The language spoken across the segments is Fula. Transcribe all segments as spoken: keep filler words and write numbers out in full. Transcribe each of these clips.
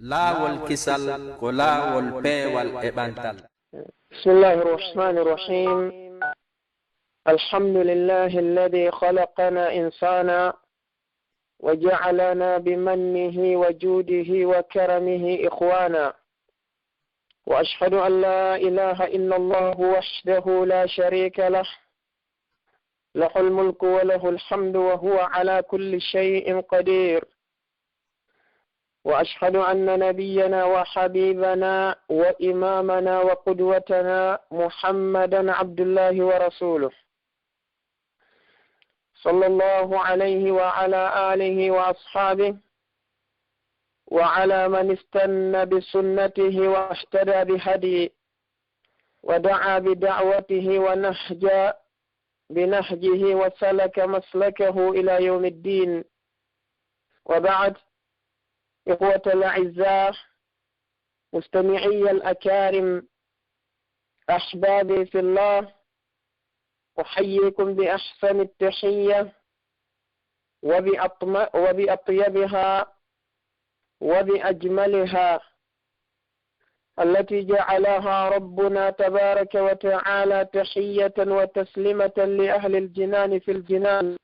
Laawol kisal ko laawol peewal e ɓantal. بسم الله الرحمن الرحيم. الحمد لله الذي خلقنا إنسانا وجعلنا بمنه وجوده وكرمه إخوانا. وأشهد أن لا إله إلا الله وحده لا شريك له، له الملك وله الحمد وهو على كل شيء قدير. وأشهد أن نبينا وحبيبنا وإمامنا وقدوتنا محمدا عبد الله ورسوله، صلى الله عليه وعلى آله وأصحابه وعلى من استن بسنته واهتدى بهديه ودعا بدعوته ونهج بنهجه وسلك مسلكه إلى يوم الدين. وبعد، إخوة الأعزاء، مستمعي الأكارم، أحبابي في الله، أحييكم بأحسن التحية وبأطم-، وبأطيبها وبأجملها، التي جعلها ربنا تبارك وتعالى تحية وتسليمة لأهل الجنان في الجنان،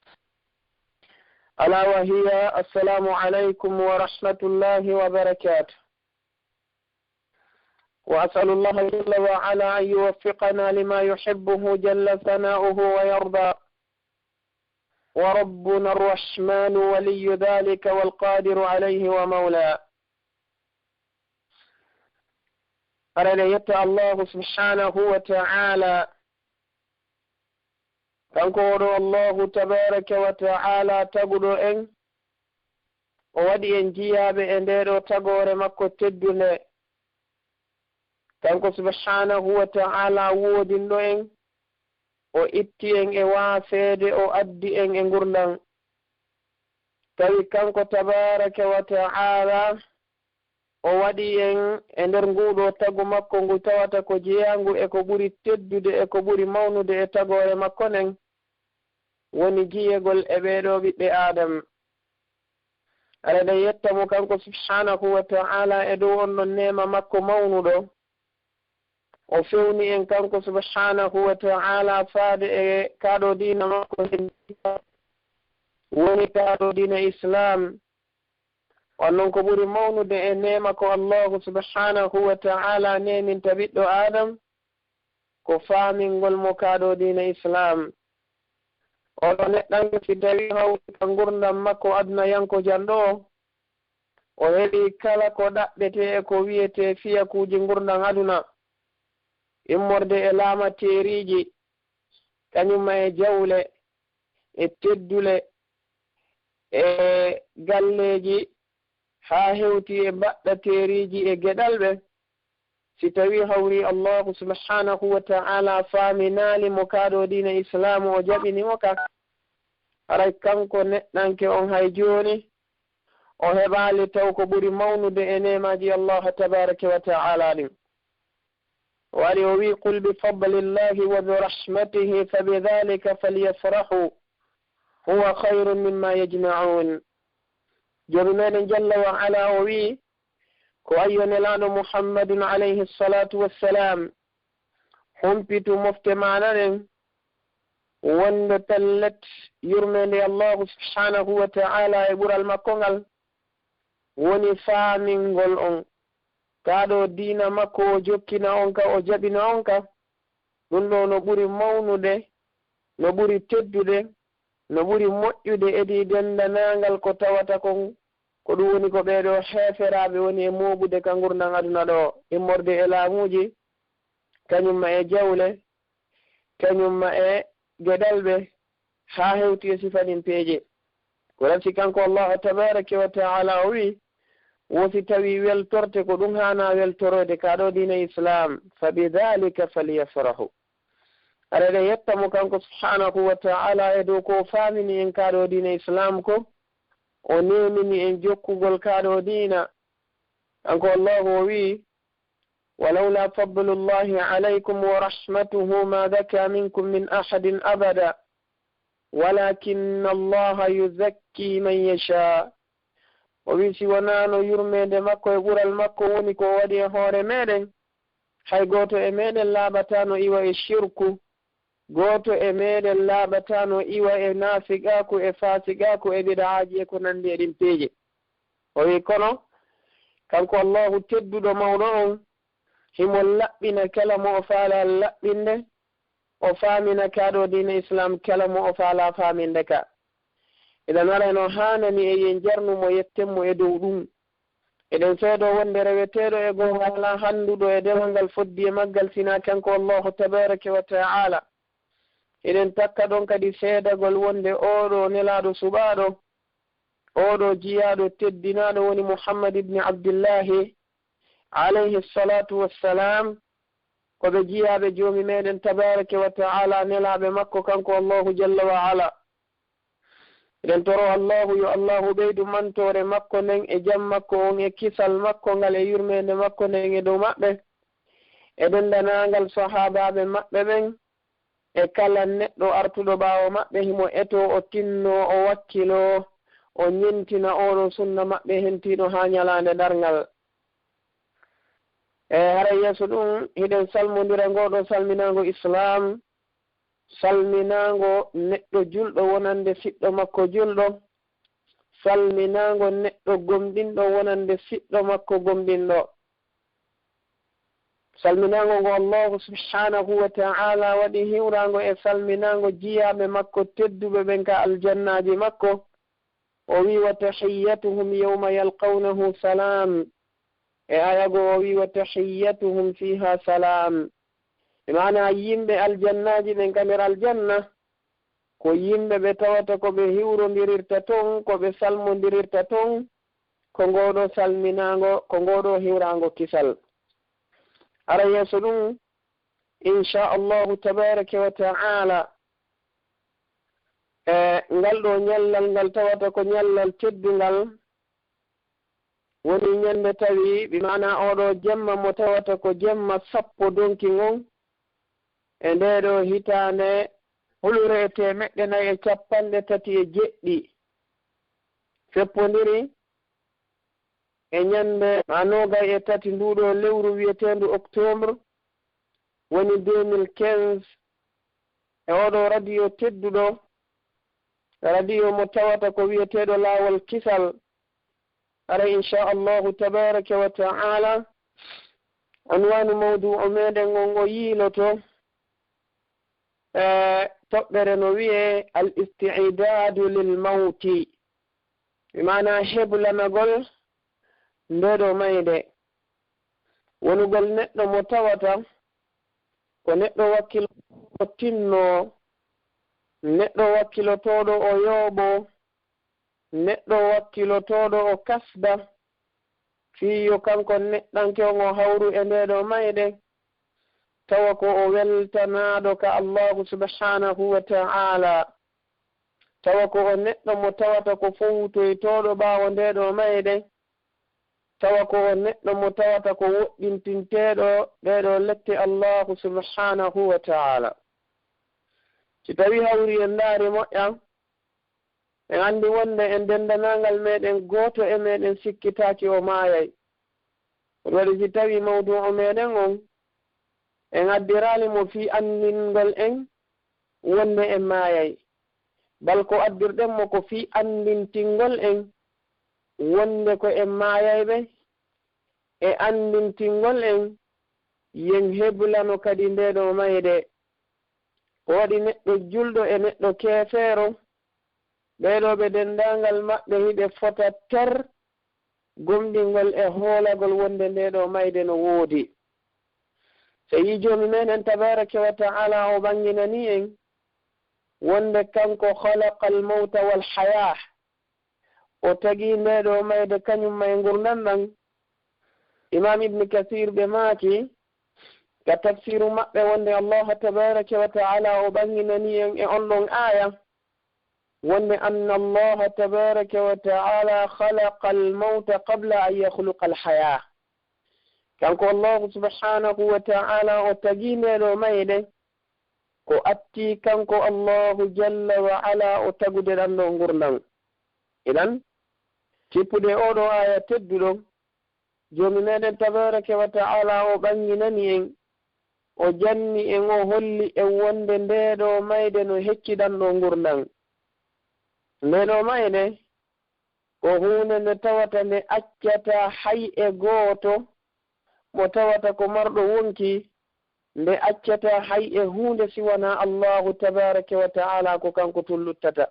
ألا وهي: السلام عليكم ورحمة الله وبركاته. وأسأل الله جل وعلا أن يوفقنا لما يحبه جل ثناؤه ويرضى، وربنا الرحمن ولي ذلك والقادر عليه ومولاه. Aɗa yetta Allahu subhanahu wa ta'ala. Kanko oɗo Allahu tabaraka wa ta'ala taguɗo en, o waɗi en jiyaaɓe e nde ɗo tagoore makko teddunde. Kanko subhanahu wa ta'ala woodinɗo en, o itti en e waafeede, o addi en e ngurndan. Tawi kanko tabaraka wa ta'ala o waɗi en e nder nguɗo tagu makko ngu tawata ko jeyangu e ko ɓuri teddude e ko ɓuri mawnude e tagoore makko nden, woni jiyegol e ɓeeɗo ɓiɓɓe Aadam. Aɗa yetta mo kanko subhanahu wa ta'ala e dow on ɗon neema makko mawnuɗo. O fewni en kanko subhanahu wa ta'ala faade e kaɗo diina makko nden, woni kaɗo diina Islam. On non ko ɓuri mawnude e neema ko Allahu subhanahu wa ta'ala neeminta ɓiɗɗo Adam, ko faamingol mo kaɗo diina Islam. Oɗo neɗɗanke si tawi hawti ka ngurndan makko aduna yanko janɗo o, o heɓi kala ko ɗaɓɓete e ko wiyete fiyakuuji ngurndan aduna, immorde e laamateeriiji, kañumma e jawle, e teddule, e galleeji, haa hewti e mbaɗɗateeriiji e geɗalɓe. Si tawi hawri Allahu subhanahu wa ta'ala faaminaali mo kaɗo diina Islaamu, o jaɓini mo ka, haray kanko neɗɗanke on hay jooni o heɓaali taw ko ɓuri mawnude e neemaaji Allahu tabaraka wa ta'ala ɗin. O ari o wi: "Qul bi fadlillahi wa bi rahmatihi fa bi dhalika falyafrahu huwa khayrun mimma yajma'un." Joomi meɗen jalla wa ala o wi: "Ko ayyo Nelaaɗo Muhammadun alayhi salatu wassalam, humpitu mofte maɗa ɗen, wonde pellet yurmeende Allahu subhanahu wa ta'ala e ɓural makko ngal woni faamingol on kaɗo diina makko, o jokkina on ka, o jaɓina on ka. Ɗum ɗo no ɓuri mawnude, no ɓuri teddude, no ɓuri moƴƴude e di denndanangal ko tawata kon, ko ɗum woni ko ɓeeɗo heeferaaɓe woni e mooɓude ka ngurndan aduna ɗo, immorde e laamuuji, kañumma e jawle, kañumma e geɗalɓe, haa hewti e sifaninteeje." Ko ɗum si kanko Allahu tabaraka wa ta'ala o wi: "Wo si tawi weltorte ko ɗum haana weltoroyde kaɗo diina Islam, fa bi dhalika falyafrahu." Aɗa yetta mo kanko subhanahu wa ta'ala e dow ko faamini en kaɗo diina Islam ko, o neemini en jokkugol kaɗo diina. Kanko Allahu o wi: "Wa lawla fadlullahi alaykum wa rahmatuhu ma zaka minkum min ahadin abada, walakinna Allaha yuzakki man yasha, O wi'i, si wonaano yurmeende makko e ɓural makko woni ko o waɗi e hoore meɗen, hay gooto e meɗen laaɓataano iwa e shirku, gooto e meɗen laaɓataano iwa e naafigaaku e faasigaaku e bid'aaji e ko nanndi e ɗin peeje. O wi'i, kono kanko Allahu tedduɗo mawɗo on, himo laɓɓina kala mo o faalaa laɓɓinde, o faamina kaa ɗoo diina Islaam kala mo o faalaa faaminde ka. Iɗen ara no haanani e yen jarnu mo, yetten mo e dow ɗum. Eɗen seedoo wonde reweteeɗo e goonga alaa hannduɗo e dewal ngal foddi e maggal sinaa kanko Allahu tabaaraka wa ta'aala. Eɗen takka ɗon kadi seedagol wonde oo ɗoo nelaaɗo suɓaaɗo, oo ɗoo jiyaaɗo teddinaaɗo woni Muhammad ibn Abdillahi, alayhi salaatu wassalaam, ko ɓe jiyaaɓe Joomi meɗen tabaaraka wa ta'aala, nelaaɓe makko kanko Allahu jalla wa ala. Eɗen toro Allahu yo Allahu ɓeydu mantoore makko nden e jam makko on e kisal makko ngal e yurmeende makko nden e dow maɓɓe, e denndaangal sahaabaaɓe maɓɓe ɓen, e kala neɗɗo artuɗo ɓaawo maɓɓe, himo etoo, o tinnoo, o wakkiloo, o ñentina oo ɗoo sunna maɓɓe hentiiɗo haa ñalaande darngal. E haray yeeso ɗum, hiɗen salmondira ngoo ɗoo salminaango Islaam, salminaango neɗɗo julɗo wonande siɗɗo makko julɗo, salminaango neɗɗo gomɗinɗo wonande siɗɗo makko gomɗinɗo. Salminaango ngo Allahu subhaanahu wa ta'aala waɗi hiwraango e salminaango jiyaaɓe makko tedduɓe ɓen ka aljannaaji makko. O wi'i, "Wa tahiyyatuhum yawma yalqawnahu salaam." E aaya goo o wi'i, "Wa tahiyyatuhum fiihaa salaam." E maanaa yimɓe aljannaaji ɓen ka nder aljanna, ko yimɓe ɓe tawata ko ɓe hiwrondirirta ton, ko ɓe salmondirirta ton, ko ngoo ɗoo salminaango, ko ngoo ɗoo hiwraango kisal. Ara yeeso ɗum, insha Allahu tabaaraka wa ta'aala, e ngal ɗoo ñallal ngal tawata ko ñallal teddungal, woni ñannde tawi, bi maanaa oo ɗoo jemma mo tawata ko jemma sappo donki ngon, e ndee ɗoo hitaande hulure e teemeɗɗe nayi e capanɗe tati e jeɗɗi, feppondiri e ñannde maa noogay e tati nduu ɗoo lewru wi'eteendu octobre, woni deux mille quinze, e oo ɗoo radio tedduɗo, radio mo tawata ko wi'eteeɗo Laawol Kisal. Hara, insha Allahu tabaaraka wa ta'aala, unwaanu mawduu'u meɗen on o yiiloto, e toɓɓere no wi'ee al-isti'daadu lil mawti, bi maanaa heblanagol ndee ɗoo mayde. Wonugol neɗɗo mo tawata ko neɗɗo wakkilotooɗo tinnoo, neɗɗo wakkilotooɗo o yooɓoo, neɗɗo wakkilotooɗo o kasda, fii yo kanko neɗɗanke on o hawru e ndee ɗoo mayde, tawa ko o weltanaaɗo ka Allahu subhaanahu wa ta'aala, tawa ko o neɗɗo mo tawata ko fowtoytooɗo ɓaawo ndee ɗoo mayde, tawa ko o neɗɗo mo tawata ko woɗɗintinteeɗo ɗee ɗoo lette Allahu subhaanahu wa ta'aala. Si tawii hawri en ndaari moƴƴa, en anndi wonde e denndaangal meɗen gooto e meɗen sikkitaaki o maayay. Ko ɗum waɗi si tawii mawduu'u meɗen on, en addiraali mo fii anndingol en wonde en maayay. Bal ko addirɗen mo ko fii anndintingol en wonde ko en maayayɓe, e anndintingol en yen heblano kadi ndee ɗoo mayde. Ko waɗi neɗɗo julɗo e neɗɗo keefeero, ɓee ɗoo ɓe denndaangal maɓɓe hiɓe fota ter gomɗingol e hoolagol wonde ndee ɗoo mayde no woodi. So yii Joomi meɗen tabaaraka wa ta'aala o ɓannginanii en wonde kanko khalaqal mawta wal hayaah, o tagii ndee ɗoo mayde kañum ma e ngurndan ɗan. Imaam Ibn Kasiir ɓe maaki ka tafsiiru maɓɓe wonde Allaahu tabaaraka wa ta'aala o ɓannginanii en e on ɗon aaya, wonde anna Allaaha tabaaraka wa ta'aala khalaqal mawta qabla an yakhluqal hayaah. Kanko Allaahu subhaanahu wa ta'aala o tagii ndee ɗoo mayde, ko attii kanko Allaahu jalla wa ala o tagude ɗan ɗoo ngurndan. Idan, Tippude oo ɗoo aaya tedduɗo, Joomi meɗen tabaaraka wa ta'aala o ɓannginani en, o janni en, o holli en wonde ndee ɗoo mayde no hecciɗan ɗoo ngurndan. Ndee ɗoo mayde ko huunde nde tawata nde accataa hay e gooto mo tawata ko marɗo wonki, nde accataa hay e huunde si wanaa Allaahu tabaaraka wa ta'aala, ko kanko tun luttata.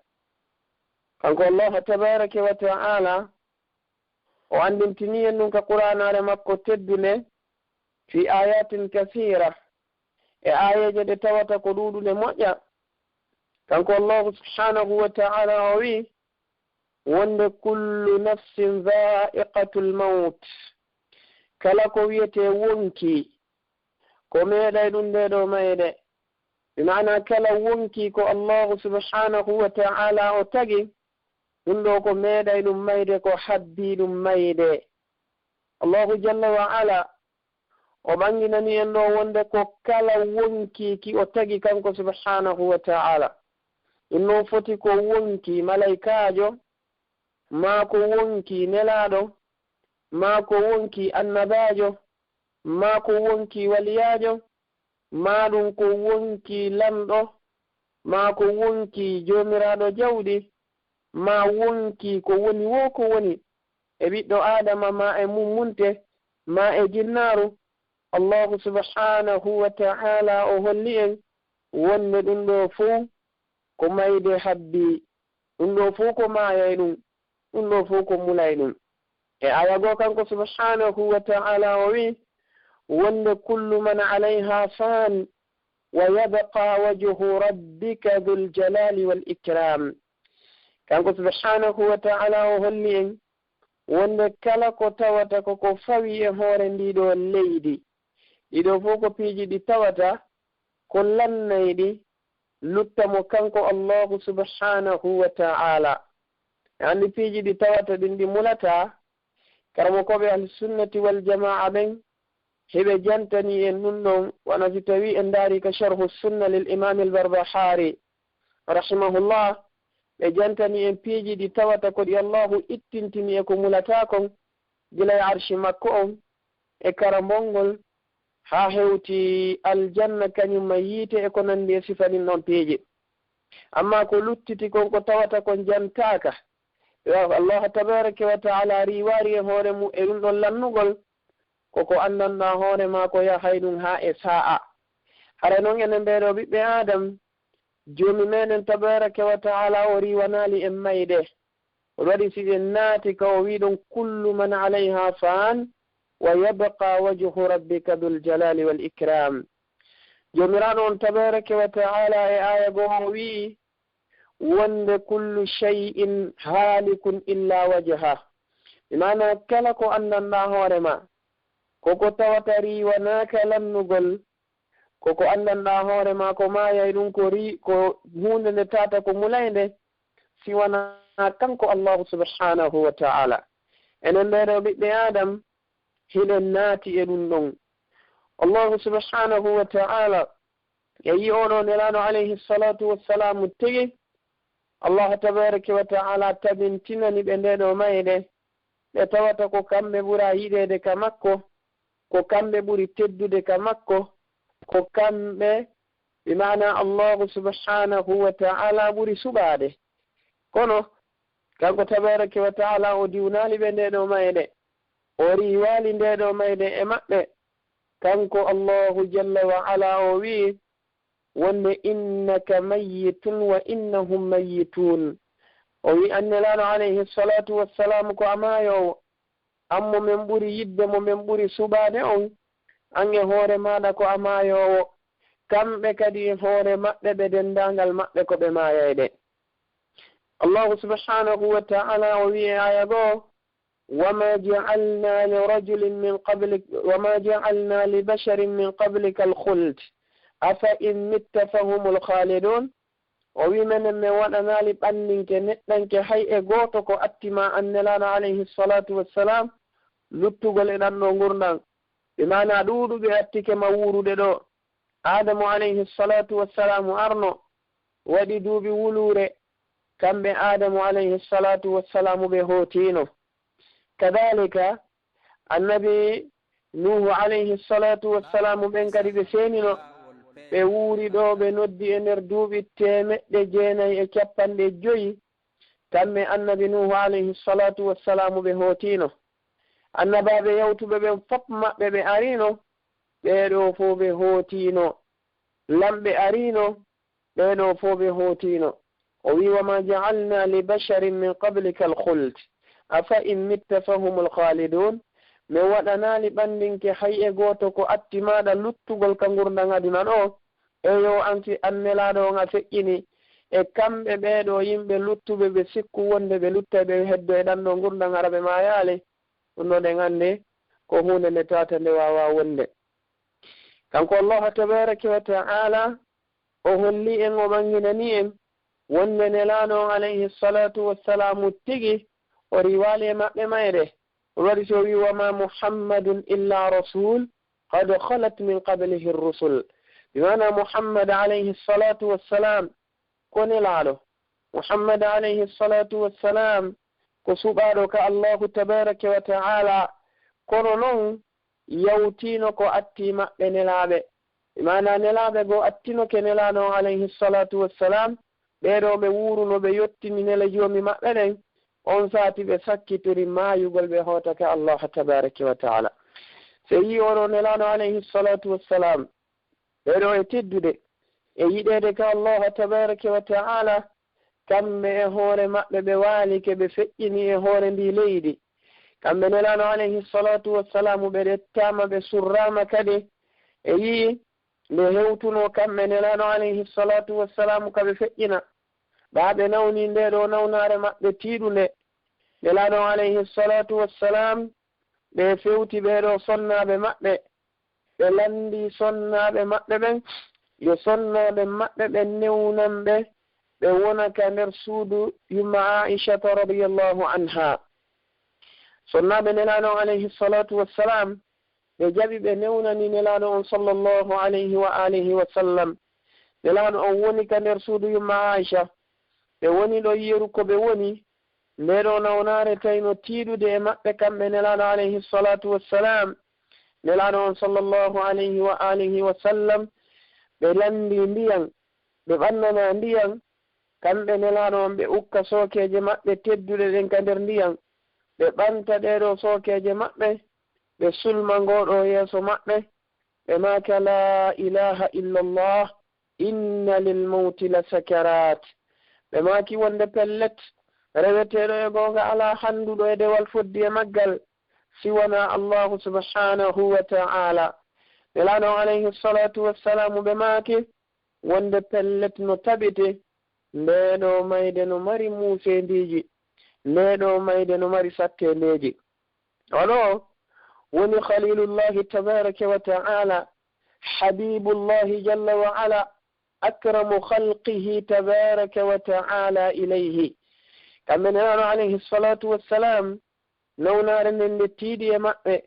Kanko Allaahu tabaaraka wa ta'aala, o anndintini en ɗum ka Qur'aanaare makko teddunde, fi ayatin kasiira, e aayeeje ɗe tawata ko ɗuuɗuɗe moƴƴa. Kanko Allaahu subhaanahu wa ta'aala o wi'i, wonde kullu nafsin zaa'iqatul mawt, kala ko wiyetee wonkii, ko meeɗay ɗum ndee ɗoo mayde. Bi maana kala wonkii ko Allaahu subhaanahu wa ta'aala o tagi, ɗum ɗoo ko meeɗay ɗum mayde, ko habbii ɗum mayde. Allaahu jalla wa ala, o ɓannginani en ɗoo wonde ko kala wonkii ki o tagi kanko subhaanahu wa ta'aala. Ɗum ɗoo foti ko wonkii malaykaajo, maa ko wonkii nelaaɗo, maa ko wonkii annabaajo, maa ko wonkii waliyaajo, maa ɗum ko wonkii lanɗo, maa ko wonkii joomiraaɗo jawdi, maa wonkii ko woni woo ko woni, e ɓiɗɗo Aadama, maa e mummunte, maa e jinnaaru, Allaahu subhaanahu wa ta'aala o holli en wonde ɗum ɗoo fow ko mayde habbii, ɗum ɗoo fow ko maayay ɗum, ɗum ɗoo fow ko mulay ɗum. E aaya goo kanko subhaanahu wa ta'aala o wi'i, wonde kullu man alayha faan, wa yabqa wajhu rabbika dhul jalaali wal ikraam. Kanko subhaanahu wa ta'aala o holli en wonde kala ko tawata ko ko fawi e hoore ndii ɗoo leydi, ɗii ɗoo fow ko piiji ɗi tawata ko lannayɗi, lutta mo kanko Allaahu subhaanahu wa ta'aala. E anndi piiji ɗi tawata ɗin ɗi mulataa, karamokooɓe Ahli Sunnati wal Jamaa ɓen, hiɓe jantani en ɗum ɗon, wano si tawii en ndaari ka Sharhu Sunna lil Imaam al Barbahaari, rahimahullah, ɓe jantani en piiji ɗi tawata ko ɗi Allaahu ittintini e ko mulataa kon, gila e arshi makko on, e karambol ngol, haa hewti aljanna, kañum ma yiite, e ko nanndi e sifa ɗin ɗon piiji. Ammaa ko luttiti kon, ko tawata kon jantaaka, yo Allah tabaaraka wa ta'aala riiwaari e hoore mum e ɗum ɗon lannugol, ko ko anndanɗaa hoore maa ko yahay ɗum haa e saa'a. Hara non enen ɓee ɗoo ɓiɓɓe Aadam, Joomi meɗen tabaaraka wa ta'aala o riiwanaali en mayde. O waɗi si en naati ka o wi'i ɗon, "Kullu man alayha faan, wa yabqa wajhu rabbika dhul jalaali wal ikraam." Joomiraaɗo on tabaaraka wa ta'aala e aaya goo o wi'i wonde, "Kullu shay'in haalikun illa wajhah." Bi maana kala ko anndanɗaa hoore maa, ko ko tawata riiwanaaka lannugol, ko ko anndanɗaa hoore maa ko maayay ɗum, ko ri-, ko huunde nde tawata ko mulaynde, si wanaa kanko Allaahu subhaanahu wa ta'aala. Enen ɓee ɗoo ɓiɓɓe Aadam, hiɗen naati e ɗum ɗon. Allaahu subhaanahu wa ta'aala, e yi'oɗo Nelaaɗo alayhi salaatu wassalaamu tigi, Allah tabaaraka wa ta'aala tabintinani ɓe ndee ɗoo mayde, ɓe tawata ko kamɓe ɓura yiɗeede ka makko, ko kamɓe ɓuri teddude ka makko, ko kamɓe, bi maana Allahu subhaanahu wa ta'aala, ɓuri suɓaade. Kono kanko tabaaraka wa ta'aala o diwnaali ɓe ndee ɗoo mayde, o riiwaali ndee ɗoo mayde e maɓɓe. Kanko Allahu jalla wa ala o wi'i, wonde, "Innaka mayyitun wa innahum mayyitun." O wi'i, an Nelaaɗo alayhi salaatu wassalaamu, ko a maayoowo. An mo men ɓuri yidde, mo men ɓuri suɓaade on, an e hoore maaɗa ko a maayoowo. Kamɓe kadi e hoore maɓɓe, ɓe denndaangal maɓɓe ko ɓe maayayɓe. Allahu subhaanahu wa ta'aala o wi'i e aaya goo, "Wa ma ja'alna li rajulin min qablik, wa ma ja'alna li basharin min qablika al-khuld, afa in mitta fahumul khalidun." O wi'i, menen men waɗanaali ɓanninke neɗɗanke hay e gooto ko atti ma an Nelaaɗo alayhi salaatu wassalam luttugol e ɗan ɗoo ngurndan. Bi maana ɗuuɗuɓe attike ma wuurude ɗoo. Aadamu alayhi salaatu wassalaamu arno, waɗi duuɓi wuluure, kamɓe Aadamu alayhi salaatu wassalaamu ɓe hootiino. Kadaalika, Annabi Nuuhu alayhi salaatu wassalaamu ɓen kadi ɓe seenino, ɓe wuuri ɗoo, ɓe noddi e nder duuɓi teemeɗɗe jeenayi e cappanɗe joyi, kamɓe Annabi Nuuhu alayhi salaatu wassalaamu ɓe hootiino. Annabaaɓe yawtuɓe ɓen fop maɓɓe ɓe ariino, ɓee ɗoo fof ɓe hootiino. Lamɓe ariino, ɓee ɗoo fof ɓe hootiino. O wi'i, "Wa ma ja'alna li basharin min qablika al-khuld, afa in mitta fahumul khalidun." Mi waɗanaali ɓanndinke hay e gooto ko atti maaɗa luttugol ka ngurndan aduna ɗoo. Eyo, an si an Nelaaɗo on a feƴƴini e kamɓe ɓee ɗoo yimɓe luttuɓe, ɓe sikku wonde ɓe luttay ɓe heddo e ɗan ɗoo ngurndan, hara ɓe maayaali. Ɗun ɗoo ɗen anndi ko huunde nde tawata nde waawaa wonde. Kanko Allaahu tabaaraka wa ta'aala, o holli en, o ɓanginani en wonde Nelaaɗo on alayhi salaatu wassalaamu tigi o riiwaali e maɓɓe mayre. O waɗi si o wi'i, "Wa ma Muhammadun illa rasul, qad khalat min qablihi rusul." Bi maana Muhammad alayhi salaatu wassalaam ko nelaaɗo. Muhammad alayhi salaatu wassalaam ko suɓaaɗo ka Allaahu tabaaraka wa ta'aala. Kono non, yawtiino ko atti maɓɓe nelaaɓe. Bi maana nelaaɓe goo attinoke Nelaaɗo on alayhi salaatu wassalaam, ɓee ɗoo ɓe wuuruno, ɓe yottini nele Joomi maɓɓe ɗen, on saati ɓe sakkitiri maayugol, ɓe hootake Allaahu tabaaraka wa ta'aala. Se yi'i oo ɗoo Nelaaɗo alayhi salaatu wassalaam, ɓee ɗoo e teddude e yiɗeede ka Allaahu tabaaraka wa ta'aala, kamɓe e hoore maɓɓe ɓe waalike, ɓe feƴƴini e hoore ndii leydi. Kamɓe Nelaaɗo alayhi salaatu wassalaamu ɓe ɗettaama, ɓe surraama kadi e yi'i nde hewtunoo kamɓe Nelaaɗo alayhi salaatu wassalaamu ka ɓe feƴƴina. Ɓaa ɓe nawni ndee ɗoo nawnaare maɓɓe tiiɗunde. Nelaaɗo alayhi salaatu wassalaam, ɓe fewti ɓee ɗoo sonnaaɓe maɓɓe. Ɓe lanndii sonnaaɓe maɓɓe ɓen, yo sonnaaɓe maɓɓe ɓen newnan ɓe, ɓe wona ka nder suudu yumma Aa'ishata radiyallaahu anhaa. Sonnaaɓe Nelaaɗo on alayhi salaatu wassalaam, ɓe jaɓi, ɓe newnani Nelaaɗo on sallallaahu alayhi wa aalihi wa sallam. Nelaaɗo on woni ka nder suudu yumma Aa'isha. Ɓe woni ɗon yeru ko ɓe woni, ndee ɗoo nawnaare tawi no tiiɗude e maɓɓe kamɓe Nelaaɗo alayhi salaatu wassalaam. Nelaaɗo on sallallaahu alayhi wa aalihi wa sallam, ɓe lanndii ndiyan, ɓe ɓannanaa ndiyan, kamɓe Nelaaɗo on ɓe ukka sookeeje maɓɓe tedduɗe ɗen ka nder ndiyan, ɓe ɓanta ɗee ɗoo sookeeje maɓɓe, ɓe sulma ngoo ɗoo yeeso maɓɓe, ɓe maaka, "Laa ilaaha illallah, inna lil mawti la sakaraat." Ɓe maaki wonde pellet, reweteeɗo e goonga alaa hannduɗo e dewal foddi e maggal, si wanaa Allaahu subhaanahu wa ta'aala. Nelaaɗo on alayhi salaatu wassalaamu ɓe maaki wonde pellet no tabiti, ndee ɗoo mayde no mari muuseendiiji, ndee ɗoo mayde no mari satteendeeji. Oɗo woni Khalilullahi tabaraka wa ta'ala, Habibullahi jalla wa ala, akramu khalqihi tabaraka wa ta'ala ilayhi. Kamɓe Nelaaɗo alayhi salatu wassalam, nawnaare nden nde tiiɗi e maɓɓe,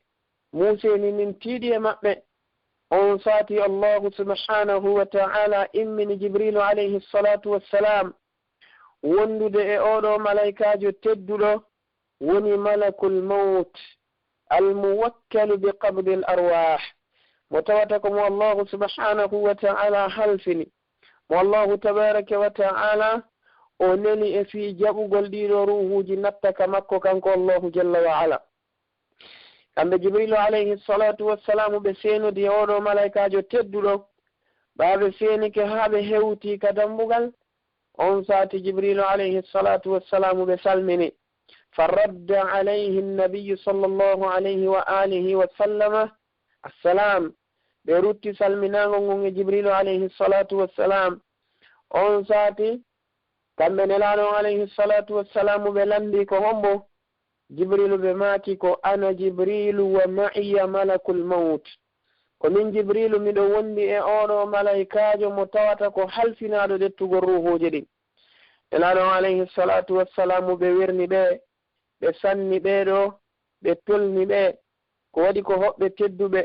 muuseeni ndin tiiɗi e maɓɓe. On saati Allahu subhanahu wa ta'ala immini Jibrilu alayhi salatu wassalam wondude e oɗo malaykaajo tedduɗo, woni malakul mawt, al muwakkalu bi qabdil arwah, mo tawata ko mo Allahu subhanahu wa ta'ala halfini, mo Allahu tabaraka wa ta'ala o neli e fii jaɓugol ɗiɗo ruuhuuji natta ka makko, kanko Allahu jalla wa ala. Kamɓe Jibrilu alayhi salatu wassalamu ɓe seenodi e oɗo malaykaajo tedduɗo, ɓaa ɓe seenike haa ɓe hewti ka dambugal, on saati Jibrilu alayhi salatu wassalamu ɓe salmini. Fa radda alayhi nabiyyu sallallahu alayhi wa alihi wa sallama assalam. Ɓe rutti salminaango ngon e Jibrilu alayhi salatu wassalam. On saati kamɓe Nelaaɗo on alayhi salatu wassalamu ɓe lanndi ko hombo? Jibrilu ɓe maaki ko ana Jibrilu wa ma'iya malakul mawt. Ko min Jibrilu, miɗo wondi e oɗo malaykaajo mo tawata ko halfinaaɗo ƴettugol ruuhuuje ɗin. Nelaaɗo on alayhi salatu wassalamu ɓe werni ɓe, ɓe sanni ɓee ɗo, ɓe tolni ɓe. Ko waɗi ko hoɓɓe tedduɓe,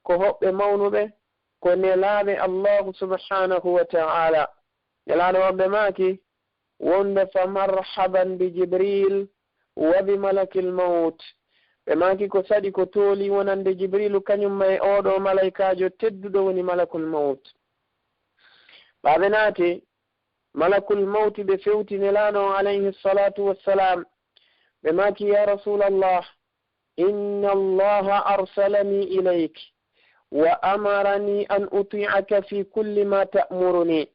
ko hoɓɓe mawnuɓe, ko nelaaɓe Allahu subhanahu wa ta'ala. Nelaaɗo on ɓe maaki wonde fa marhaban bi Jibril wa bi malakil mawt. Ɓe maaki ko saɗi ko tooli wonande Jibriilu kañum ma e oo ɗoo malaykaajo tedduɗo woni Malakul Mawt. Ɓaa ɓe naati, Malakul Mawti ɓe fewti Nelaaɗo on alayhi salaatu wassalaam. Ɓe maaki, "Yaa Rasuulallah, inna Allaha arsalanii ilayk wa amaranii an uti'aka fii kulli maa ta'murunii.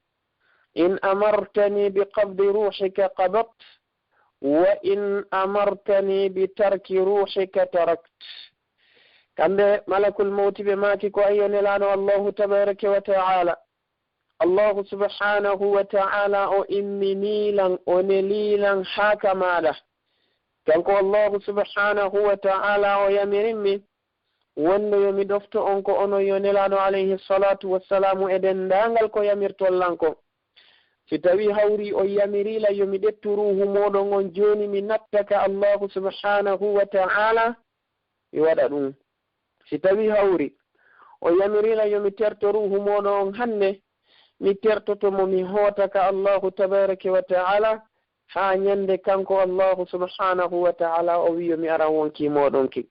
In amartanii bi qabdi ruuhika qabadtu, wa in amartanii bi tarki ruuhika taraktu." Kamɓe Malakul Mawti ɓe maaki ko, "Ayyo Nelaaɗo Allahu tabaaraka wa ta'aala, Allahu subhaanahu wa ta'aala o imminii lan, o nelii lan haa ka maaɗa. Kanko Allahu subhaanahu wa ta'aala o yamirimmi wonde yo mi ɗofto on ko onon yo Nelaaɗo alayhi salaatu wassalaamu e denndaangal ko yamirton lan kon. Si tawii hawrii o yamirii lan yo mi ƴettu ruuhu mooɗon on jooni mi natta ka Allahu subhaanahu wa ta'aala, mi waɗa ɗum. Si tawii hawri o yamiriino yo mi terto ruuhu mooɗon on hannde, mi tertoto mo, mi hoota ka Allahu tabaaraka wa ta'aala, haa ñande kanko Allahu subhaanahu wa ta'aala o wi'i yo mi aran wonkii mooɗon ki."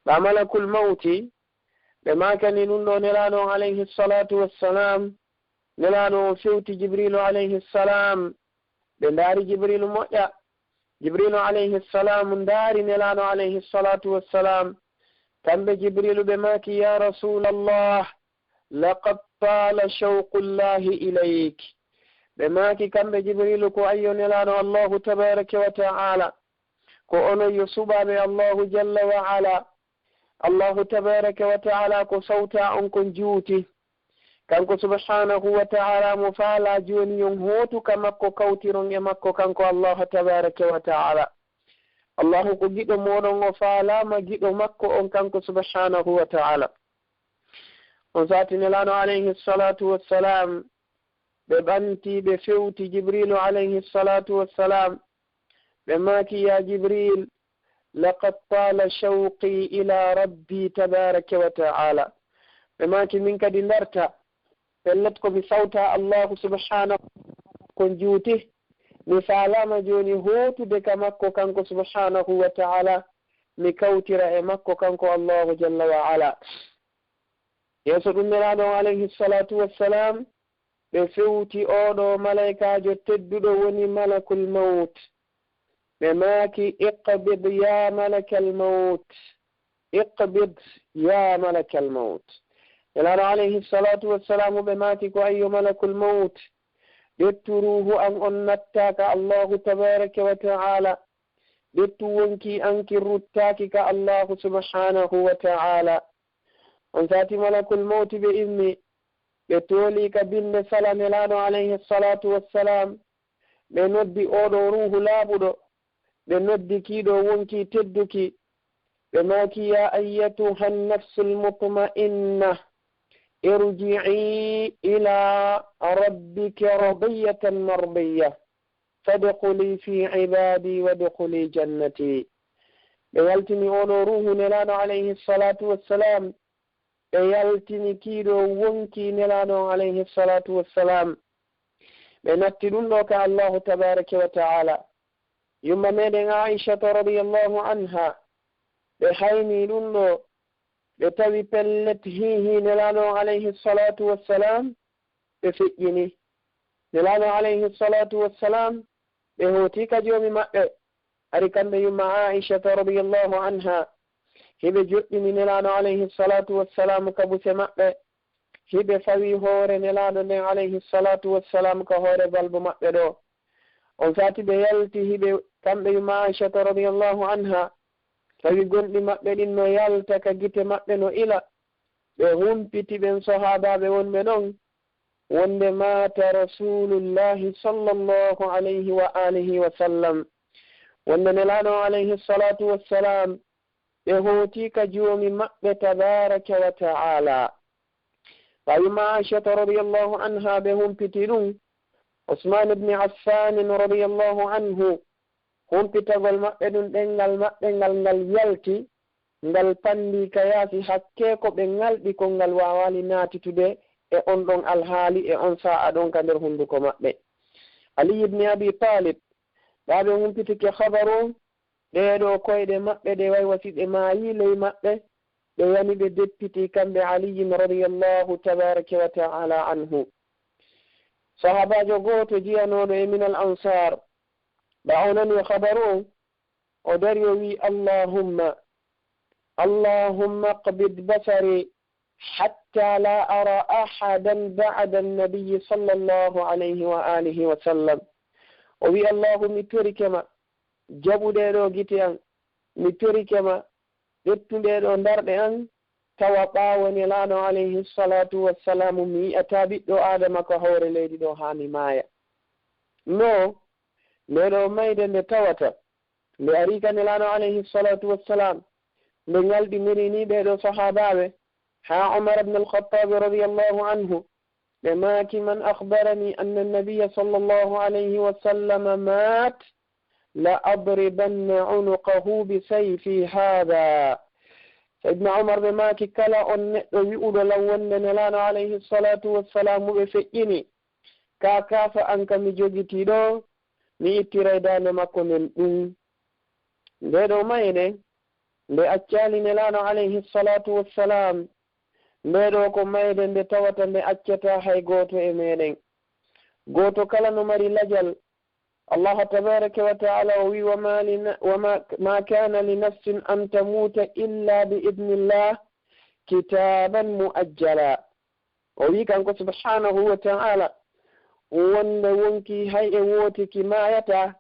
Ɓaa Malakul Mawti ɓe maakani ɗum ɗoo Nelaaɗo on alayhi salaatu wassalaam, Nelaaɗo on fewti Jibriilu alayhi salaam. Ɓe ndaari Jibriilu moƴƴa. Jibriilu alayhi salaam ndaari Nelaaɗo alayhi salaatu wassalaam. Kamɓe Jibriilu ɓe maaki, "Yaa Rasuulallah, laqad taala shawqullahi ilayk." Ɓe maaki kamɓe Jibriilu ko, "Ayyo Nelaaɗo Allahu tabaaraka wa ta'aala, ko onon yo suɓaaɓe Allahu jalla wa ala. Allahu tabaaraka wa ta'aala ko sawtaa on kon juuti. Kanko subhaanahu wa ta'aala mo faalaa jooni on hootu ka makko kawtiron e makko kanko Allahu tabaaraka wa ta'aala. Allahu ko giɗo mooɗon o faalaama giɗo makko on kanko subhaanahu wa ta'aala." On saati Nelaaɗo alayhi salaatu wassalaam ɓe ɓanti ɓe fewti Jibriilu alayhi salaatu wassalaam. Ɓe maaki, "Yaa Jibriil, laqad taala shawqii ilaa Rabbii tabaaraka wa ta'aala." Ɓe maaki, "Min kadi ndarta, pellet ko mi sawtaa Allaahu subhaanahu kon juuti, mi faalaama jooni hootude ka makko kanko subhaanahu wa ta'aala, mi kawtira e makko kanko Allaahu jalla wa ala." Yeeso ɗum Nelaaɗo on alayhi salaatu wassalaam, ɓe fewti oo ɗoo malaykaajo tedduɗo woni Malakul Mawt. Ɓe maaki, "Iqbid yaa Malakal Mawt, iqbid yaa Malakal Mawt." Nelaaɗo alayhi salaatu wassalaamu ɓe maaki ko, "Ayyo Malakul Mawt, ƴettu ruuhu an on nattaa ka Allaahu tabaaraka wa ta'aala. Ƴettu wonkii an kin ruttaaki ka Allaahu subhaanahu wa ta'aala." On saati Malakul Mawti ɓe immi, ɓe tooli ka binde sala Nelaaɗo alayhi salaatu wassalaam, ɓe noddi oo ɗoo ruuhu laaɓuɗo, ɓe noddi kii ɗoo wonkii tedduki, ɓe maaki, "Yaa ayyatuhan nafsul mutma'inna, irji'i ilaa rabbiki radiyatan mardiyya, fadkhuli fii ibaadi wadkhuli jannati." Ɓe yaltini oo ɗoo ruuhu Nelaaɗo alayhi salaatu wassalaam, ɓe yaltini kii ɗoo wonkii Nelaaɗo on alayhi salaatu wassalaam. Ɓe natti ɗum ɗoo ka Allaahu tabaaraka wa ta'aala. Yumma meɗen Aa'ishata radiyallaahu anha, ɓe haynii ɗum ɗoo, ɓe tawi pellet hiihii Nelaaɗo on alayhi salaatu wassalaam, ɓe feƴƴini. Nelaaɗo alayhi salaatu wassalaam, ɓe hooti ka Joomi maɓɓe. Hari kamɓe yumma Aa'ishata radiyallaahu anha, hiɓe joɗɗini Nelaaɗo alayhi salaatu wassalaam ka buse maɓɓe. Hiɓe fawi hoore Nelaaɗo nden alayhi salaatu wassalaam ka hoore balbo maɓɓe ɗoo. On saati ɓe yalti hiɓe, kamɓe yumma Aa'ishata radiyallaahu anha, tawi gonɗi maɓɓe ɗin no yalta ka gite maɓɓe no ila. Ɓe humpiti ɓen sahaabaaɓe wonɓe ɗon, wonde maata Rasuulullaahi sallallaahu alayhi wa aalihi wa sallam, wonde Nelaaɗo on alayhi salaatu wassalaam, ɓe hooti ka Joomi maɓɓe tabaaraka wa ta'aala. Ɓaawo yumma Aa'ishata radiyallaahu anha ɓe humpiti ɗum, Usmaan ibn Affaan radiyallaahu anhu, humpitagol maɓɓe ɗum ɗemngal maɓɓe ngal, ngal yalti, ngal panndii ka yaasi, hakkee ko ɓe ŋalɗi kon ngal waawaali naatitude e on ɗon alhaali e on saa'a ɗon ka nder hunnduko maɓɓe. Ali ibn Abi Taalib, ɓaawo ɓe humpitike habaru on, Ɗee ɗoo koyɗe maɓɓe ɗe waywa si ɗe maayii ley maɓɓe, ɓe yani ɓe deppitii kamɓe Aliyyin radiyallahu tabaraka wa ta'ala anhu. Sahaabaajo gooto jiyanooɗo e minal ansaar, ɓa o nani habaru on, o dari o wi'i, "Allahumma, Allahumma qbid basari hatta la ara ahadan ba'da an-nabiyyi sallallahu alayhi wa alihi wa sallam." O wi'i, "Allahu, mi torike ma, jaɓu ɗee ɗoo gite an, mi torike ma, ƴettu ɗee ɗoo ndarɗe an, tawa ɓaawo Nelaaɗo alayhi salatu wassalamu mi yi'ataa ɓiɗɗo Aadama ka hoore leydi ɗoo haa mi maaya." No, ndee ɗoo mayde nde tawata, nde arii ka Nelaaɗo alayhi salatu wassalam, nde ñalɗiniri ni ɓee ɗoo sahaabaaɓe, haa Umar ibn al-Khattab radiyallahu anhu, ɓe maaki, "Man akhbarani anna an-nabiyya sallallahu alayhi wa sallam maat, la adribanna unuqahu bi sayfi haadha." Sayyidina Umar ɓe maaki, "Kala on neɗɗo wi'uɗo lan wonde Nelaaɗo alayhi salatu wassalam ɓe feƴƴini, ka kaafa an ka mi jogitii ɗoo, mi ittiray daande makko nden ɗun." Ndee ɗoo mayde, nde accaali Nelaaɗo alayhi salatu wassalam, ndee ɗoo ko mayde nde tawata nde accataa hay gooto e meɗen. Gooto kala no mari lajal. Allah tabaraka wa ta'ala o wi'i, "Wa ma li na-, wa ma, ma kana li nafsin an tamuta illa bi idnillah, kitaban muajjala." O wi'i kanko subhanahu wa ta'ala, wonde wonkii hay e wooti ki maayataa,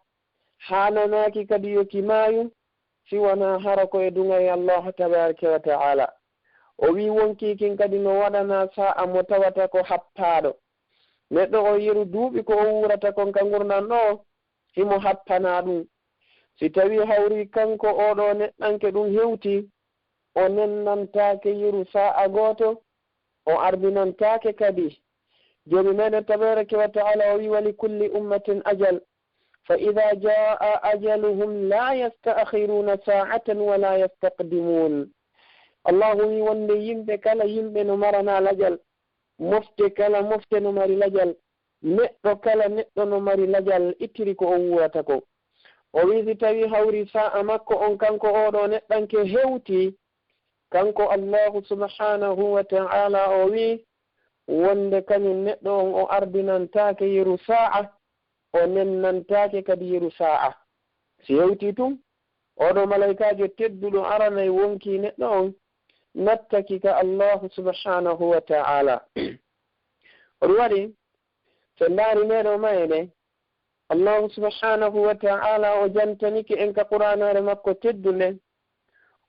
haananaaki kadi yo ki maayu, si wanaa hara ko e duŋayee Allah tabaraka wa ta'ala. O wi'i wonkii kin kadi no waɗanaa saa'a mo tawata ko happaaɗo. Neɗɗo o yeru duuɓi ko o wuurata kon ka ngurndan ɗoo, himo happanaa ɗun. Si tawii hawrii kanko oo ɗoo neɗɗanke ɗun hewtii, o nennantaake yeru saa'a gooto, o ardinantaake kadi. Joomi meɗen tabaraka wa ta'ala o wi'i, "Wa li kulli ummatin ajal, fa idha jaa ajaluhum la yasta'khiruna sa'atan wa la yastaqdimun." Allahu wi'i wonde yimɓe kala yimɓe no maranaa lajal, mofte kala mofte no mari lajal, neɗɗo kala neɗɗo no mari lajal ittiri ko o wuurata kon. O wi'i si tawii hawrii saa'a makko on kanko oo ɗoo neɗɗanke hewtii, kanko Allahu subhanahu wa ta'ala o wi'i wonde kañun neɗɗo on o ardinantaake yeru saa'a, o nennantaake kadi yeru saa'a. Si hewtii tun, oo ɗoo malaykaajo tedduɗo aranay wonkii neɗɗo on nattaki ka Allahu subhanahu wa ta'ala. Ko ɗun waɗi, si en ndaarii ndee ɗoo mayde, Allahu subhanahu wa ta'ala o jantanike en ka Qur'aanaare makko teddunde.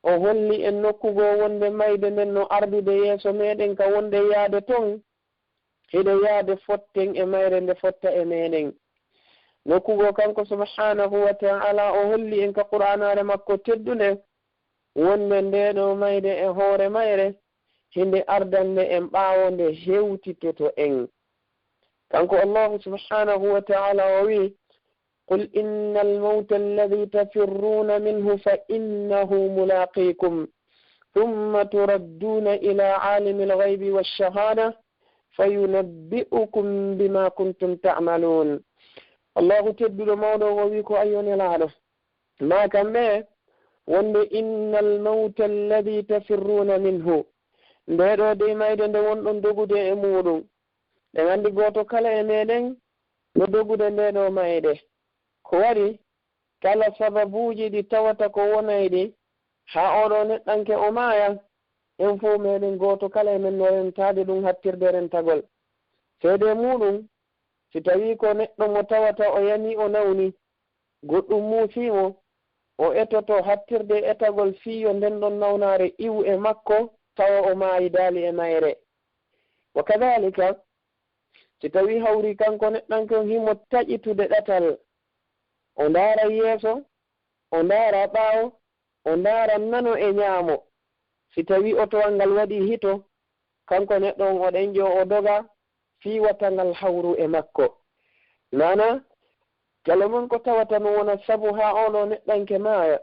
O holli en nokku goo wonde mayde nden no ardude yeeso meɗen ka wonde yaade ton, hiɗe yaade fotten e mayre nde fotta e meɗen. Nokku goo kanko subhanahu wa ta'ala o holli en ka Qur'aanaare makko teddunde wonde ndee ɗoo mayde e hoore mayre hinde ardande en ɓaawo nde hewtitoto en. Kanko Allahu subhanahu wa ta'ala o wi'i, "Qul innal mawta alladhi tafirruna minhu fa innahu mulaqikum, thumma turadduna ila alimil ghaybi wash shahada, fayunabbi'ukum bima kuntum ta'malun." Allahu tedduɗo mawɗo o wi'i ko, "Ayyo Nelaaɗo, maa kamɓe wonde innal mawta alladhi tafirruna minhu, ndee ɗoo dey mayde nde wonɗon dogude e muuɗun. Ɗen anndi gooto kala e meɗen no dogude ndee ɗoo mayde. Ko waɗi kala sababuuji ɗi tawata ko wonayɗi haa oo ɗoo neɗɗanke o maaya, en fow meɗen gooto kala e men no rentaade ɗun hattirde rentagol. Seedee muuɗun, si tawii ko neɗɗo mo tawata o yanii o nawni, goɗɗun muusii mo, o etoto hattirde etagol fii yo nden ɗon nawnaare iwu e makko, tawa o maayidaali e mayre. Wa kadhalika, si tawii hawrii kanko neɗɗanke on himo taƴitude ɗatal, o ndaara yeeso, o ndaara ɓaawo, o ndaara nano e ñaamo. Si tawii otowal ngal waɗii hito, kanko neɗɗo on o ɗenƴoo o doga fii wata ngal hawru e makko. Maanaa, kala mon ko tawata no wona sabu haa oo ɗoo neɗɗanke maaya,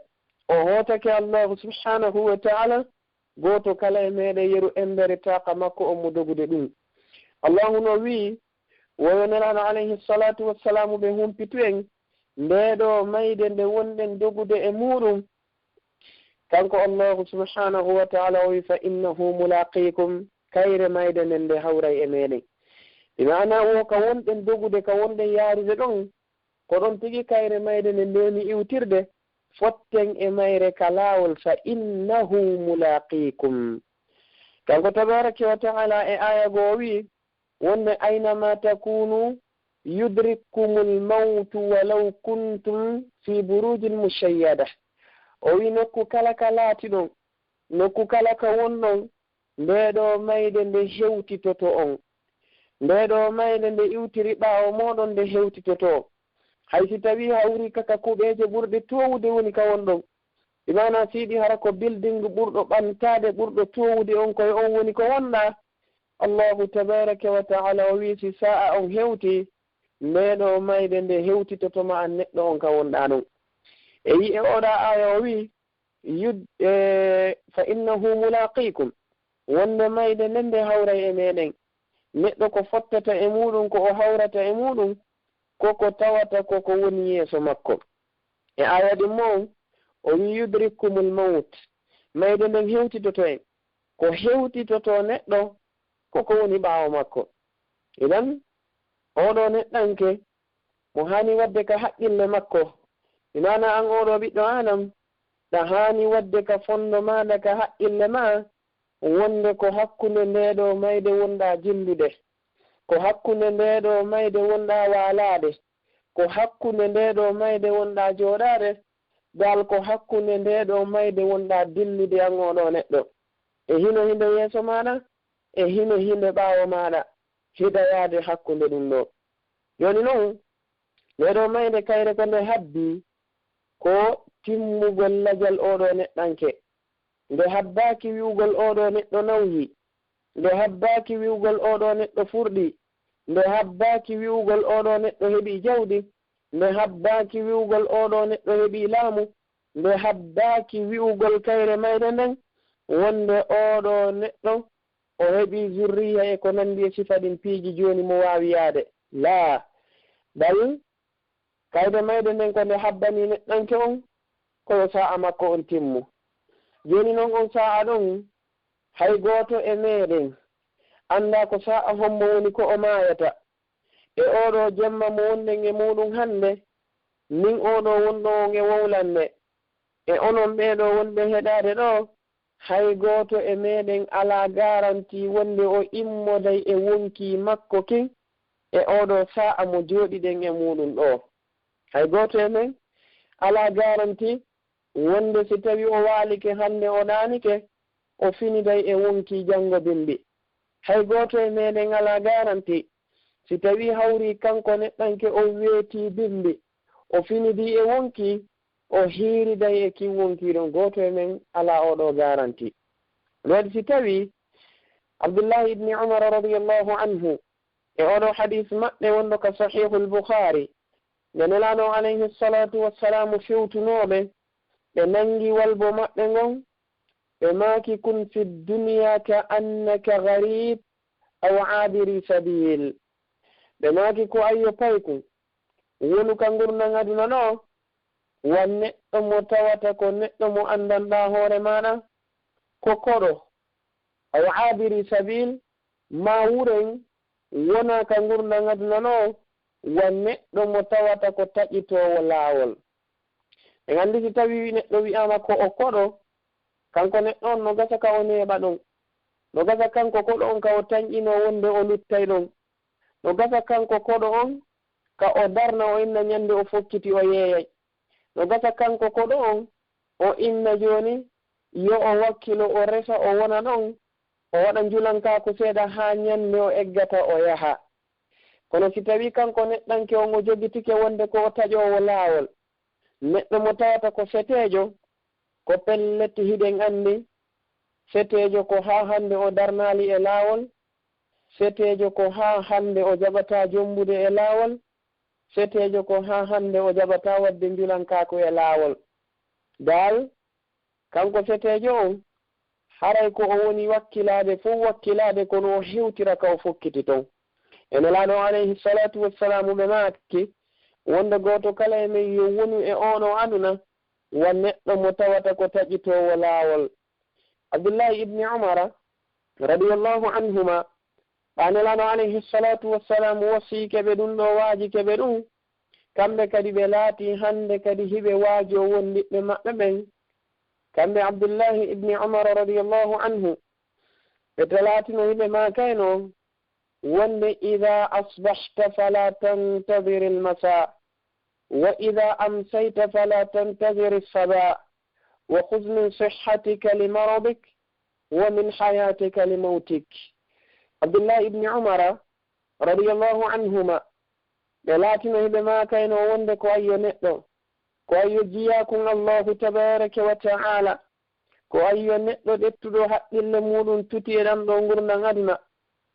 o hootake Allaahu subhaanahu wa ta'aala, gooto kala e meɗen yeru embere taaqa makko on mo dogude ɗun. Allaahu no wi'i, wo yo Nelaaɗo alayhi salaatu wassalaamu ɓe humpitu en, nde ɗo mayde nde wonɗen dogude e muuɗum, kanko Allahu subhanahu wa ta'ala o wi, "Fa innahu mulaqikum," kayre mayde nden nde hawray e meɗen. Bi ma'ana wo ka wonɗen dogude, ka wonɗen yaarude ɗon, ko ɗon tigi kayre mayde nde ndemi iwtirde, fotten e mayre ka laawol, "Fa innahu mulaqikum." Kanko tabaraka wa ta'ala e aya goo o wi, wonde, "Aynama takunu yudrikkumul mawtu walaw kuntum fi burujin mushayyada." O wi, "Nokku kala ka laatiɗon, nokku kala ka wonɗon, nde ɗo mayde nde hewtitoto on. Nde ɗo mayde nde iwtiri ɓaawo mooɗon nde hewtitoto. Hay si tawi hawri ka, ka kuɓeeje ɓurɗe toowude woni ka wonɗon." Bi maana siɗi hara ko building ɓurɗo ɓantaade, ɓurɗo toowude on, koye on woni ko wonɗaa. Allahu tabaraka wa ta'ala o wi, si sa'a on hewti, nde ɗo mayde nde hewtitoto ma an neɗɗo on ka wonɗaa ɗon. E yi'e oɗa aya o wi, yud-, e, "Fa innahu mulaqikum." Wonde mayde nden nde hawray e meɗen. Neɗɗo ko fottata e muuɗum, ko o hawrata e muuɗum, ko ko tawata ko ko woni yeeso makko. E aya ɗimmo on, o wi, "Yudrikkumul mawt." Mayde nden hewtitoto en. Ko hewtitoto neɗɗo, ko ko woni ɓaawo makko. Idan, oɗo neɗɗanke, mo haani wadde ka haqqille makko. Bi maana an oɗo ɓiɗɗo Adam, ɗa haani wadde ka fondo maaɗa, ka haqqille ma, wonde ko hakkunde nde ɗo mayde wonɗa jillude. Ko hakkunde nde ɗo mayde wonɗa waalaade. Ko hakkunde nde ɗo mayde wonɗa jooɗaade. Dal ko hakkunde nde ɗo mayde wonɗa dillude an oɗo neɗɗo. E hino hinde yeeso maaɗa, e hino hinde ɓaawo maaɗa, hiɗa yaade hakkunde ɗum ɗo. Jooni non, nde ɗo mayde kayre ko nde habbi ko timmugol lajal oɗo neɗɗanke. Nde habbaaki wi'ugol oɗo neɗɗo nawyi. Nde habbaaki wi'ugol oɗo neɗɗo furɗi. Nde habbaaki wi'ugol oɗo neɗɗo heɓi jawdi. Nde habbaaki wi'ugol oɗo neɗɗo heɓi laamu. Nde habbaaki wi'ugol kayre mayde nden, wonde oɗo neɗɗo o heɓi zurriya e ko nandi e sifa ɗin piiji jooni mo waawi yaade. Laa, bal kayre mayde nden ko nde habbani neɗɗanke on, ko yo sa'a makko on timmu. Jooni non on sa'a ɗon, hay gooto e meɗen anndaa ko sa'a hombo woni ko o maayata. E oɗo jemma mo wonɗen e muɗum hannde, min oɗo wonɗo on e wowlande, e onon ɓeeɗo wonɓe heɗaade ɗo, hay gooto e meɗen alaa garanti wonde o immoday e wonkii makko kin e oɗo sa'a mo jooɗiɗen e muɗum ɗo. Hay gooto e men alaa garanti wonde si tawi o waalike hannde o ɗaanike, o finiday e wonkii janngo bimbi. Hay gooto e meɗen alaa garanti si tawi hawri kanko neɗɗanke o weetii bimbi, o finidii e wonkii, o hiiriday e kin wonkii ɗon. Gooto e men alaa oɗo garanti. Ɗum waɗi si tawi Abdullahi ibni Umar radiyallahu anhu e oɗo hadis maɓɓe wonɗo ka Sahihul Bukhari, nde Nelaaɗo alayhi salatu wassalamu fewtunooɓe, ɓe nangi walbo maɓɓe ngon, ɓe maaki, "Kun fi dunya ka annaka gharib aw abiri sabil." Ɓe maaki, "Ko ayyo paykun, wonu ka ngurndan aduna ɗo, wan neɗɗo mo tawata ko neɗɗo mo anndanɗaa hoore maaɗa, ko koɗo, aw abiri sabil, ma wuren, wona ka ngurndan aduna ɗo, wa neɗɗo mo tawata ko taƴitoowo laawol." En anndi si tawi neɗɗo wi'aama ko o koɗo, kanko neɗɗo on no gasa ka o neeɓa ɗon. No gasa kanko koɗo on ka o tanƴinoo wonde o luttay ɗon. No gasa kanko koɗo on ka o darna o inna ñande o fokkiti o yeeyay. No gasa kanko koɗo on, o inna jooni, yo o wakkilo, o resa, o wona ɗon, o waɗa njulankaaku seeɗa haa ñande o eggata o yaha. Kono si tawii kanko neɗɗanke on o jogitike wonde ko o taƴoowo laawol, neɗɗo mo tawata ko seteejo, ko pellet hiɗen anndi, seteejo ko haa hannde o darnaali e laawol, seteejo ko haa hannde o jaɓataa jommbude e laawol, seteejo ko haa hannde o jaɓataa waɗde njulankaaku e laawol. Daal, kanko seteejo on, haray ko o woni wakkilaade fow wakkilaade, kono o hewtira ka o fokkiti ton. E Nelaaɗo alayhi salatu wassalamu ɓe maaki, wonde gooto kala e men yo wonu e oɗo aduna wa neɗɗo mo tawata ko taƴitoowo laawol. Abdullahi ibni Umara, radiyallahu anhuma, ɓaa Nelaaɗo alayhi salatu wassalam wasiike ɓe ɗum ɗo, waajike ɓe ɗum, kamɓe kadi ɓe laati hannde kadi hiɓe waajoo wondiɓɓe maɓɓe ɓen. Kamɓe Abdullahi ibni Umara, radiyallahu anhu, ɓe talaatino hiɓe maakayno wonde: "Ida asbahta fala tantadhir almasa, wa ida amsayta fala tantadhir alsaba, wa khudh min sihhatika li maradik, wa min hayatika li mawtik." Abdullahi ibni Umara, radiyallahu anhuma, ɓe laatino hiɓe maakayno wonde ko ayyo neɗɗo, ko ayyo jiyaakun Allahu tabaraka wa ta'ala, ko ayyo neɗɗo ɗettuɗo haqqille muuɗum tuti e ɗan ɗo ngurndan aduna,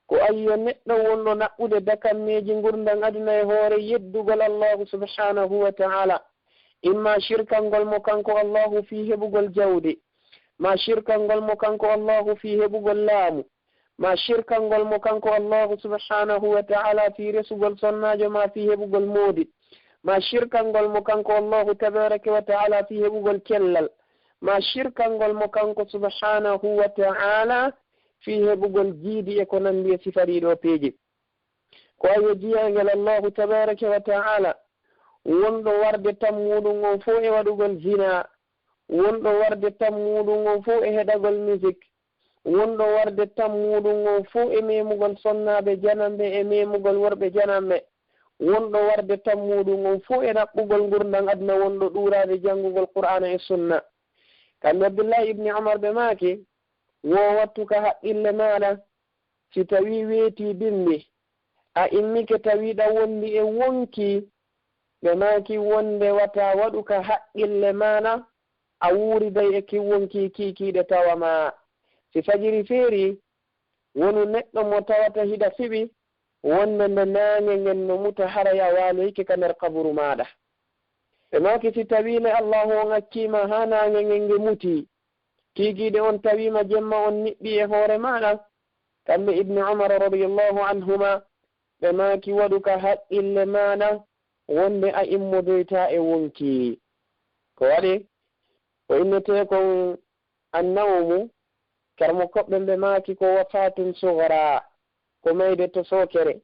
ko ayyo neɗɗo wonɗo naɓɓude dakammeeji ngurndan aduna e hoore yeddugol Allahu subhanahu wa ta'ala, imma shirkangol mo kanko Allahu fii heɓugol jawdi, ma shirkangol mo kanko Allahu fii heɓugol laamu, ma shirkangol mo kanko Allahu subhanahu wa ta'ala fii resugol sonnaajo ma fii heɓugol moodi, ma shirkangol mo kanko Allahu tabaraka wa ta'ala fii heɓugol cellal, ma shirkangol mo kanko subhanahu wa ta'ala fii heɓugol jiidi e ko nanndi e sifa ɗii ɗoo peeji. Ko ayyo jiyaangel Allahu tabaraka wa ta'ala wonɗo warde tammuɗum on fow e waɗugol zina, wonɗo warde tammuɗum on fow e heɗagol musique, wonɗo warde tammuɗum on fow e memugol sonnaaɓe jananɓe e memugol worɓe jananɓe, wonɗo warde tammuɗum on fow e naɓɓugol ngurndan aduna wonɗo ɗuuraade janngugol Qur'aana e Sunna. Kamɓe Abdullahi ibni Umar ɓe maaki, wo wattu ka haqqille maaɗa, si tawii weetii bimbi, a immike tawiiɗa wondi e wonkii, ɓe maaki wonde wata waɗu ka haqqille maaɗa, a wuuriday e kin wonkii kiikiiɗe tawa ma. Si fajiri feerii, wonu neɗɗo mo tawata hiɗa fiɓi wonde nde naange ngen no muta haray a waaloyike ka nder qaburu maaɗa. Ɓe maaki si tawii le Allahu on accii ma haa naange ngen nge mutii, kiikiiɗe on tawii ma jemma on niɓɓii e hoore maaɗa, kamɓe Ibni Umar radiyallahu anhuma, ɓe maaki waɗu ka haqqille maaɗa wonde a immodoytaa e wonkii. Ko waɗi ko innetee kon annawmu, karamokkoɓe ɓe maaki ko wafatun sughra, ko mayde to sookere.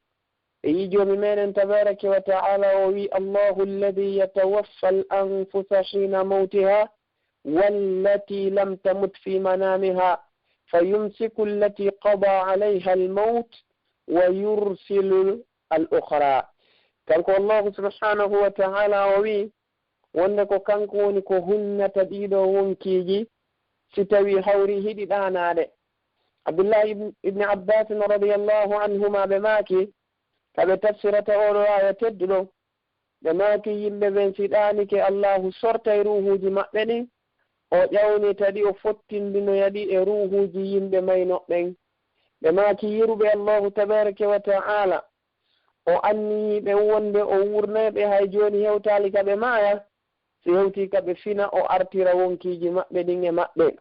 E yii Joomi meɗen tabaraka wa ta'ala o wi: "Allahu alladhi yatawaffa al-anfusa hina mawtiha wallati lam tamut fi manamiha fayumsiku allati qada alayha al-mawt wa yursilu al-ukhra." Kanko Allahu subhanahu wa ta'ala o wi, wonde ko kanko woni ko hunnata ɗiɗo wonkiiji, si tawii hawri hiɗi ɗaanaade. Abdullahi ibn, ibn Abbas radiyallahu anhuma ɓe maaki, ka ɓe tafsirata oɗo aaya tedduɗo, ɓe maaki yimɓe ɓen si ɗaanike Allahu sortay ruuhuuji maɓɓe ɗin, o ƴawnita ɗi, o fottindinoya ɗi e ruuhuuji yimɓe maynoɓe ɓen. Ɓe maaki yiruɓe Allahu tabaraka wa ta'ala, o anniyii ɓe wonde o wuurnay ɓe hay jooni hewtaali ka ɓe maaya, si hewtii ka ɓe fina o artira wonkiiji maɓɓe ɗin e maɓɓe.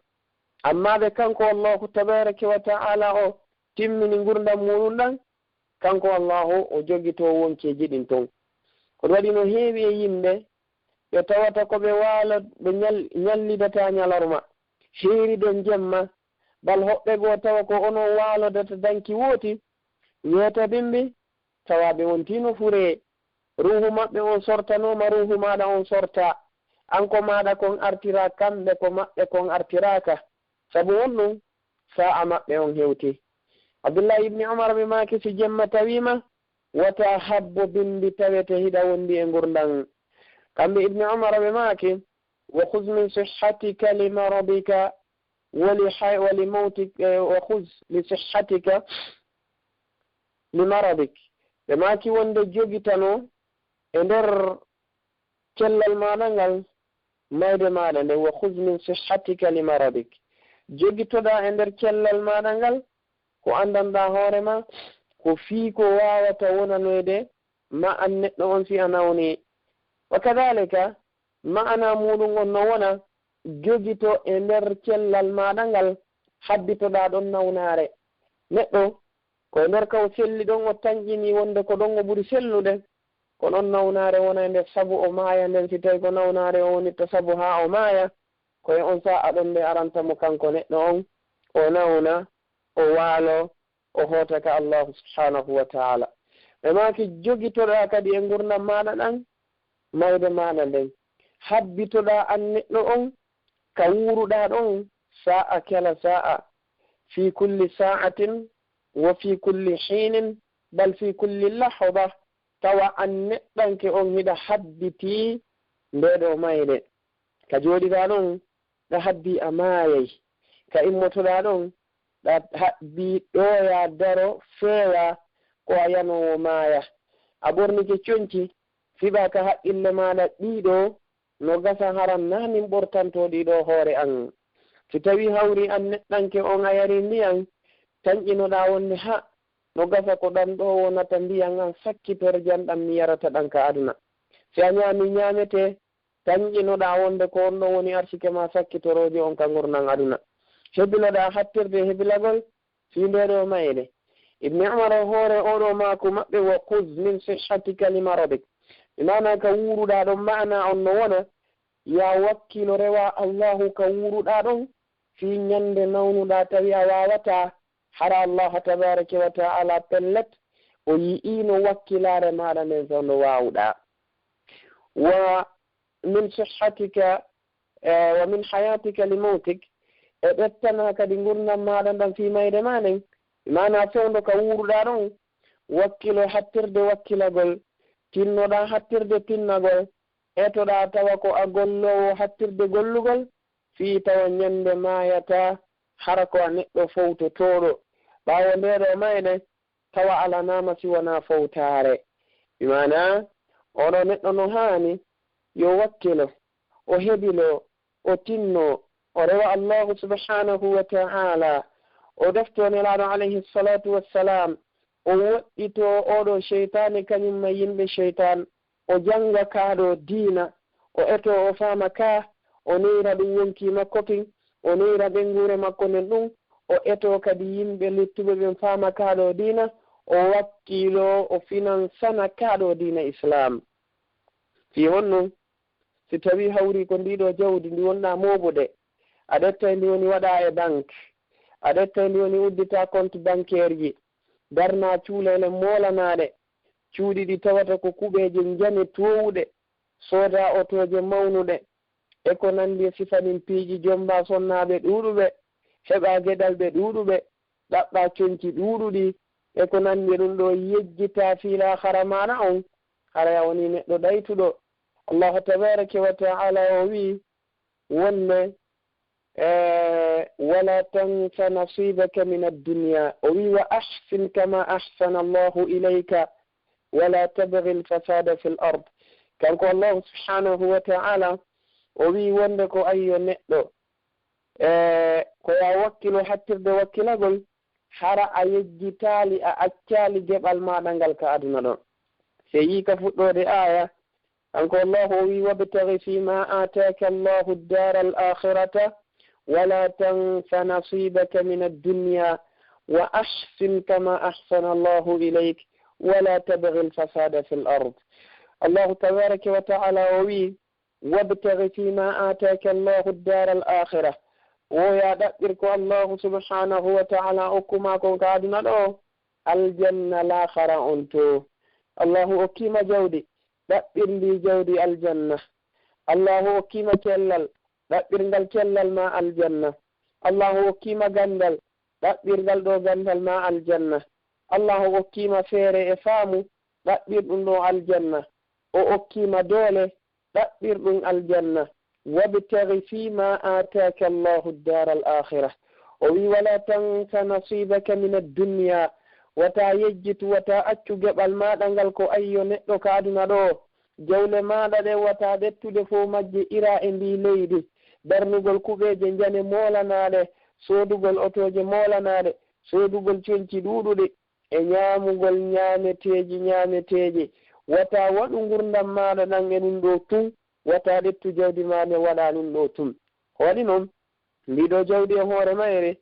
Ammaa ɓe kanko Allahu tabaraka wa ta'ala o timmini ngurndan muuɗum ɗan, kanko Allahu o jogitoo wonkiiji ɗin ton. Ko ɗum waɗi no heewi e yimɓe ɓe tawata ko ɓe waala, ɓe ñal-, ñallidataa ñalorma, hiiri ɗon jemma, bal hoɓɓe goo tawa ko onon waalodata danki wooti, ñeeta bimbi, tawa ɓe wontii no furee. Ruuhu maɓɓe on sortanooma, ruuhu maaɗa on sortaa. An ko maaɗa kon artiraa, kamɓe ko maɓɓe kon artiraaka. Sabu honɗum? Saa'a maɓɓe on hewtii. Abdullahi ibni Umar ɓe maaki, si jemma tawii ma, wata habbo bimbi tawete hiɗa wondi e ngurndan. Kamɓe Ibni Umar ɓe maaki, "Wa khudh min sihhatika li maradika wa li hay-, wa li mawtik, eh, wa khudh li sihhatika li maradik." Ɓe maaki wonde jogitano e nder cellal maaɗa ngal, mayde maaɗa nden, "Wa khudh min sihhatika li maradik." Jogitoɗaa e nder cellal maaɗa ngal ko anndanɗaa hoore ma, ko fii ko waawata wonanoyde ma an neɗɗo on si a nawnii. Wa kadhalika, ma'ana muuɗum on no wona, jogito e nder cellal maaɗa ngal, habbitoɗaa ɗon nawnaare. Neɗɗo ko e nder ka o selli ɗon, o tanƴinii wonde ko ɗon o ɓuri sellude, ko noon nawnaare wonande sabu o maaya nden, si tawi ko nawnaare o wonitta sabu haa o maaya, ko e on sa'a ɗon nde aranta mo kanko neɗɗo on, o nawna, o waalo, o hoota ka Allahu subhanahu wa ta'ala. Ɓe maaki, jogitoɗaa kadi e ngurndan maaɗa ɗan, mayde maaɗa nden. Habbitoɗaa an neɗɗo on ka wuuruɗaa ɗon, sa'a kala sa'a, fi kulli sa'atin, wa fi kulli hinin, bal fi kulli lahda, tawa an neɗɗanke on hiɗa habbitii ndee ɗoo mayde. Ka jooɗiɗaa ɗon, ɗa habbii a maayay. Ka immotoɗaa ɗon, ɗa habbii ɗooyaa, daro, feewaa, ko a yanoowo maaya. A ɓornike conci, fiɓaa ka haqqille maaɗa ɗii ɗoo, no gasa hara naa min ɓortantoo ɗii ɗoo hoore an. Si tawii hawrii an neɗɗanke on a yarii ndiyan, tanƴinoɗaa wonde, ha, no gasa ko ɗan ɗoo wonata ndiyan an sakkitorjan ɗan mi yarata ɗan ka aduna. Si a ñaamii ñaametee, tanƴinoɗaa wonde ko on ɗon woni arsike maa sakkitoroojo on ka ngurndan aduna. Hebiloɗaa hattirde hebilagol fii ndee ɗoo mayde. Ibni Umar e hoore oo ɗoo maaku maɓɓe, wa khudh min sihhatika li maradik. Bi maanaa ka wuuruɗaa ɗon, maanaa on no wona, yaa wakkilo rewaa Allahu ka wuuruɗaa ɗon, fii ñande nawnuɗaa tawi a waawataa, hara Allahu tabaaraka wa ta'ala pellet, o yi'iino wakkilaare maaɗa nden fewndo waawuɗaa. Wa min sihhatika, eh, wa min hayatika li mawtik, e ɓettanaa kadi ngurndan maaɗa ndan fii mayde maa nden, maanaa fewndo ka wuuruɗaa ɗon, wakkilo hattirde wakkilagol, tinnoɗaa hattirde tinnagol, etoɗaa tawa ko a golloowo hattirde gollugol, fii tawa ñande maayataa, hara ko a neɗɗo fowtotooɗo. Ɓaawo ndee ɗoo mayde, tawa alanaama si wanaa fowtaare. Bi maanaa, oo ɗoo neɗɗo no haani yo wakkilo, o hebilo, o tinno, o rewa Allahu subhanahu wa ta'ala, o deftoo Nelaaɗo alayhi salatu wassalam, o woɗɗitoo oo ɗoo seytaane kañum ma yimɓe seytaan, o jannga kaa ɗoo diina, o etoo o faama kaa, o neyra ɗum wonkii makko kin, o neyra ɓeynguure makko nden ɗum, o etoo kadi yimɓe luttuɓe ɓen faama kaa ɗoo diina, o wakkiloo, o finansana kaa ɗoo diina Islaam. Fii honno? Si tawii hawrii ko ndii ɗoo jawdi ndi wonɗaa mooɓude, a ƴettay ndi woni waɗaa e banque, a ƴettay ndi woni udditaa compte bancaire ji, darnaa cuuleele moolanaaɗe, cuuɗi ɗi tawata ko kuɓeeje njane toowuɗe, soodaa otooje mawnuɗe, e ko nanndi e sifa ɗin piiji, jommbaa sonnaaɓe ɗuuɗuɓe, heɓaa geɗalɓe ɗuuɗuɓe, ɗaɓɓaa conci ɗuuɗuɗi, e ko nanndi e ɗum ɗoo, yejjitaa fii laakhara maaɗa on, haray a wonii neɗɗo ɗaytuɗo. Allahu tabaaraka wa ta'ala o wi'i wonde, eh, "Wala tansa nasibaka min ad-dunya." O wi'i, "Wa ahsin kama ahsana Allahu ilayka, wala tabghi al-fasada fil ard." Kanko Allahu subhanahu wa ta'ala, o wi'i wonde ko ayyo neɗɗo, eh, ko yaa wakkilo hattirde wakkilagol, hara a yejjitaali, a accaali geɓal maaɗa ngal ka aduna ɗon. Se yii ka fuɗɗoode aaya, kanko Allahu o wi'i, "Wabtaghi fima ataka Allahu ad-dara al-akhirata, wala tansa nasibaka min ad-dunya, wa ahsin kama ahsana Allahu ilayk, wala tabghi al-fasada fil ard." Allahu tabaraka wa ta'ala o wi'i, "Wabtaghi fima ataka Allahu ad-dara al-akhirah." Wo yaa ɗaɓɓir ko Allahu subhanahu wa ta'ala okku maa kon ka aduna ɗoo, aljanna laakhara on to. Allahu okkii ma jawdi, ɗaɓɓir ndii jawdi aljanna. Allahu okkii ma cellal, ɗaɓɓir ngal cellal maa aljanna. Allahu okkii ma ganndal, ɗaɓɓir ngal ɗoo ganndal maa aljanna. Allahu okkii ma feere e faamu, ɗaɓɓir ɗum ɗoo aljanna. O okkii ma doole, ɗaɓɓir ɗum aljanna. "Wabtaghi fima ataka Allahu ad-dara al-akhirah." O wi'i, "Wala tansa nasibaka min ad-dunya." Wata yejjitu, wata accu geɓal maaɗa ngal ko ayyo neɗɗo ka aduna ɗoo. Jawle maaɗa ɗen wata ƴettude fow majje ira e ndii leydi. Darnugol kuɓeeje njane moolanaaɗe, soodugol otooje moolanaaɗe, soodugol conci ɗuuɗuɗi, e ñaamugol ñaameteeji ñaameteeji. Wata waɗu ngurndan maaɗa ɗan e ɗum ɗoo tun, wata ƴettu jawdi maa ndin waɗa ɗum ɗoo tun. Ko waɗi non, ndii ɗoo jawdi e hoore mayri,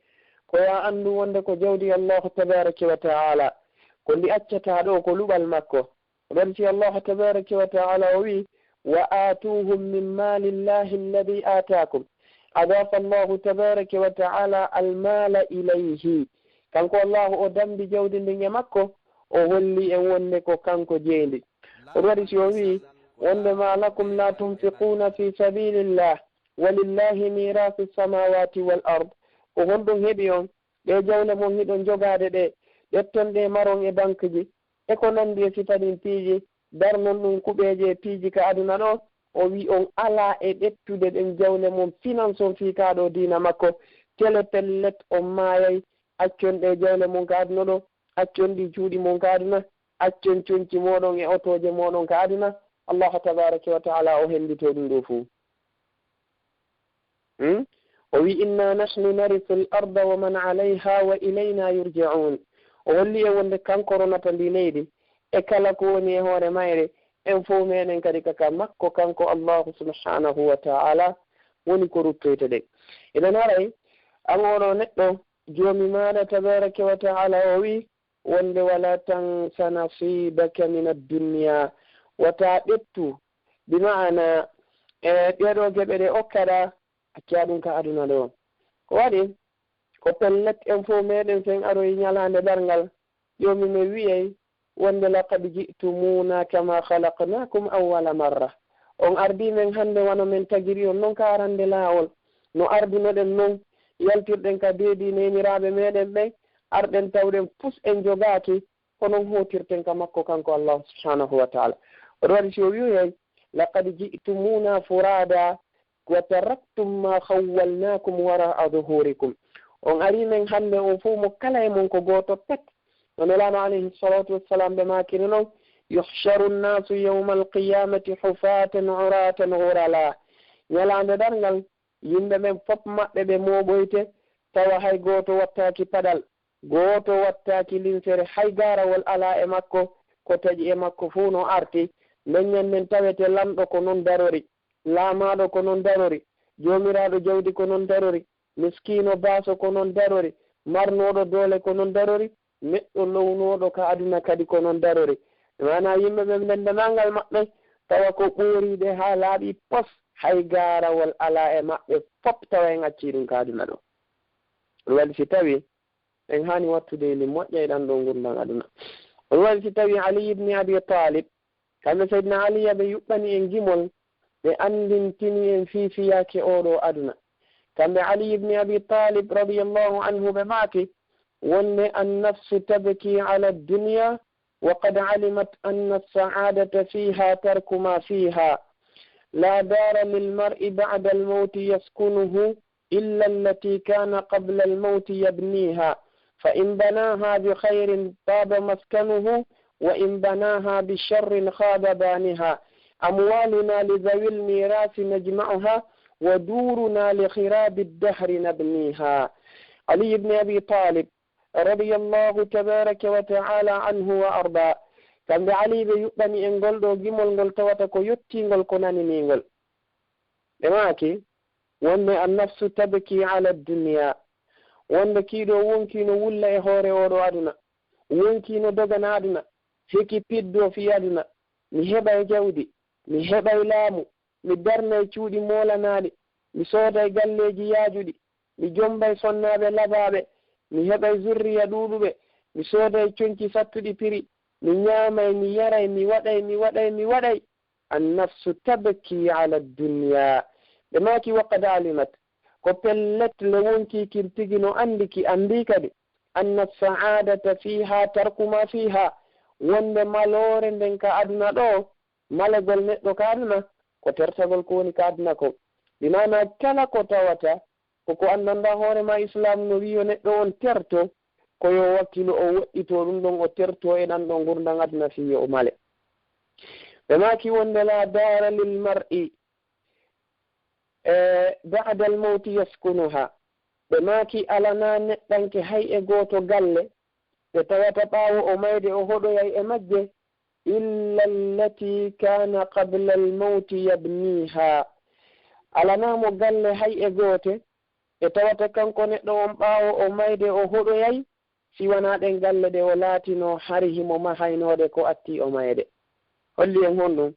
ko yaa anndu wonde ko jawdi Allahu tabaraka wa ta'ala, ko ndi accataa ɗoo ko luɓal makko. Ɗon si Allahu tabaraka wa ta'ala o wi, "Wa atuhum min malillahi alladhi atakum." Adafa Allahu tabaraka wa ta'ala almala ilayhi. Kanko Allahu o dambi jawdi ndin e makko, o holli en wonde ko kanko jeyndi. O waɗi si o wi, "Wonde ma lakum la tunfiquna fi sabilillah, wa lillahi mirasu samawati wal ard." Ko honɗum heɓi on? Ɗe jawle mon hiɗon jogaade ɗe, ƴetton ɗe maron e banque ji, e ko nandi e sifa ɗin piiji, darnon ɗum kuɓeeje e piiji ka aduna ɗo, o wi on alaa e ƴettude ɗen jawle mon, finance on fii kaa ɗo diina makko, tele pellet on maayay, accon ɗe jawle mon ka aduna ɗo, accon ɗi cuuɗi mon ka aduna, accon conci mooɗon e otooje mooɗon ka aduna, Allahu tabaraka wa ta'ala o hendito ɗum ɗo fuu. Hmm? O wi, "Inna nahnu narisu l-arda wa man alayha wa ilayna yurja'un." O holli en wonde kanko ronata ndi leydi e kala ko woni e hoore mayre, en fow meɗen kadi ka ka makko kanko Allahu subhanahu wa ta'ala woni ko ruttoyte ɗen. Idan haray, an oɗo neɗɗo, Joomi maaɗa tabaraka wa ta'ala o wi, wonde, "Wala tansa nasibaka min ad-dunya." Wata ƴettu, bi ma'ana, e ɗeɗo geɓe ɗe okkaɗa, acca ɗum ka aduna ɗo. Ko waɗi? Ko pellet en fow meɗen sen aroyi ñalaande darngal, joomi men wiyay, wonde, "Laqad ji'tumuna kama khalaqnakum awwala marra." On ardii men hannde wano men tagiri on non ka arande laawol. No ardunoɗen non, yaltirɗen ka deedi neeniraaɓe meɗen ɓen, arɗen tawɗen pus en jogaaki, ko non hootirten ka makko kanko Allahu subhanahu wa ta'ala. Oɗo waɗi si o wi'oyay, "Laqad ji'tumuna furada, wa taraktum ma khawwalnakum wara'a zuhurikum." On arii men hannde on fow mo kala e mon ko gooto pet. No Nelaaɗo alayhi salatu wassalam ɓe maakiri non, "Yuhsharu nnasu yawma alqiyamati hufatan uratan ghurala." Ñalaande darngal, yimɓe ɓen fof maɓɓe ɓe mooɓoyte, tawa hay gooto wattaaki paɗal, gooto wattaaki linsere, hay gaarawol alaa e makko, ko taƴi e makko fow no arti. Nden ñanden tawete lanɗo ko non darori, laamaaɗo ko non darori, joomiraaɗo jawdi ko non darori, miskiino baaso ko non darori, marnooɗo doole ko non darori, neɗɗo lownooɗo ka aduna kadi ko non darori. Maanaa yimɓe ɓe ndendanangal maɓɓe, tawa ko ɓooriiɓe haa laaɓi pos, hay gaarawol alaa e maɓɓe fof, tawa en accii ɗum ka aduna ɗo. Ɗum waɗi si tawi en haani wattude e ndin moƴƴa e ɗan ɗo ngurndan aduna. Ɗum waɗi si tawi Ali ibni Abi Talib, kamɓe Seydina Ali, ɓe yuɓɓani en gimol, ɓe anndintini en fii fiyaake oo ɗoo aduna. Kamɓe Ali ibni Abi Talib radiyallahu anhu ɓe maaki wonde, "Annafsu tabki ala dunya, wa qad alimat anna as-sa'adata fiha tarku ma fiha. La dara lil mar'i ba'da al-mawti yaskunuhu, إلا التي كان قبل الموت يبنيها، فإن بناها بخير طاب مسكنه، وإن بناها بشر خاب بانها. أموالنا لذوي الميراث نجمعها، ودورنا لخراب الدهر نبنيها." Ali ibn Abi Talib, radiyallahu tabaraka wa ta'ala anhu wa arda, kamɓe Ali ɓe yuɓɓani en ngol ɗoo gimol ngol tawata ko yottingol ko naniningol. Ɓe maaki, wonde, "Annafsu tabki ala dunya." Wonde kii ɗoo wonkii no wulla e hoore oo ɗoo aduna. Wonkii no dogana aduna. Heki piddoo fii aduna. Mi heɓay jawdi. Mi heɓay laamu. Mi darnay cuuɗi moolanaaɗi. Mi sooday galleeji yaajuɗi. Mi jombay sonnaaɓe labaaɓe. Mi heɓay zurriya ɗuuɗuɓe. Mi sooday conci sattuɗi piri. Mi ñaamay, mi yaray, mi waɗay, mi waɗay, mi waɗay. Annafsu tabki ala dunya. Ɓe maaki, wa qad alimat. Ko pellet, le wonkii kin tigi no anndi, ki anndi kadi, anna sa'adata fiha tarku ma fiha, wonde maloore nden ka aduna ɗoo, malegol neɗɗo ka aduna, ko tertagol ko woni ka aduna kon. Bi maanaa kala ko tawata ko ko anndanɗaa hoore maa Islaam no wi'i yo neɗɗo on terto, ko yo wakkilo o woɗɗito ɗum ɗon, o terto e ɗan ɗon ngurndan aduna fii yo o male. Ɓe maaki wonde, "La dara lil mar'i, e, ba'da al mawti yaskunuha." Ɓe maaki alanaa neɗɗanke hay e gooto galle, ɓe tawata ɓaawo o mayde o hoɗoyay e majje, "illa allati kana qabla al-mawti yabniha." Alanaa mo galle hay e goote, ɓe tawata kanko neɗɗo on ɓaawo o mayde o hoɗoyay, si wanaa ɗen galle ɗe o laatinoo hari himo mahaynooɗe ko atti o mayde. Holli en honɗum?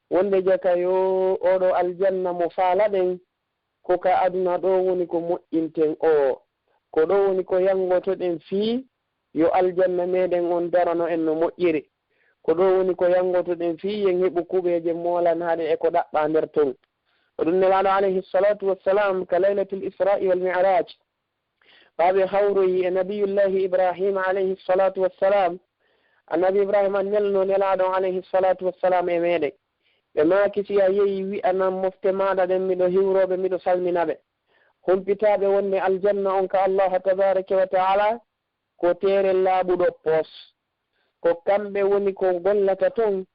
Wonde jaka yo oɗo aljanna mo faalaɗen, ko ka aduna ɗo woni ko moƴƴinten o. Ko ɗo woni ko yanngotoɗen fii yo aljanna meɗen on darano en no moƴƴiri. Ko ɗo woni ko yanngotoɗen fii yen heɓu kuɓeeje moolanaaɗe e ko ɗaɓɓaa nder ton. Ko ɗum Nelaaɗo alayhi salatu wassalam ka laylatul Isra'i wal Mi'raj, ɓa ɓe hawroyi e Nabiyullahi Ibrahima alayhi salatu wassalam, Annabi Ibrahima nelno Nelaaɗo alayhi salatu wassalam e meɗen. Ɓe maaki, si a yehi, wi'anan mofte maaɗa ɗen, miɗo hiwroɓe, miɗo salminaɓe. Humpitaɓe wonde aljanna on ka Allaha tabaraka wa ta'ala, ko teere laaɓuɗo pos. Ko kamɓe woni ko gollata ton,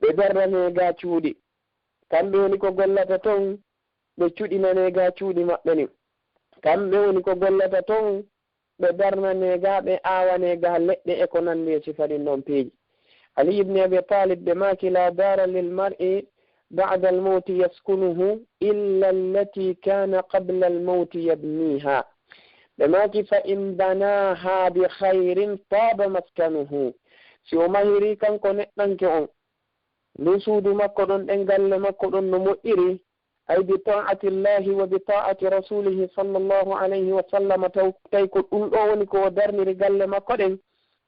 ɓe darrane ga cuuɗi. Kamɓe woni ko gollata ton, ɓe cuɗinane ga cuuɗi maɓɓe ni. Kamɓe woni ko gollata ton, ɓe darnane ga, ɓe aawane ga leɗɗe e ko nanndi e sifa ɗin ɗon piiji. Ali ibn Abi Talib ɓe maaki, "La dara lil mar'i ba'da al mawti yaskunuhu illa allati kana qabla al mawti yabniha." Ɓe maaki, "Fa in banaha bi khairin taba maskanuhu." Si o mahiri kanko neɗɗanke on, ndun suudu makko ɗon, ɗen galle makko ɗon no moƴƴiri, ay bi ta'ati Llahi wa bi ta'ati rasulihi sallallahu alayhi wa sallam, taw, tawi ko ɗum ɗo woni ko o darniri galle makko ɗen,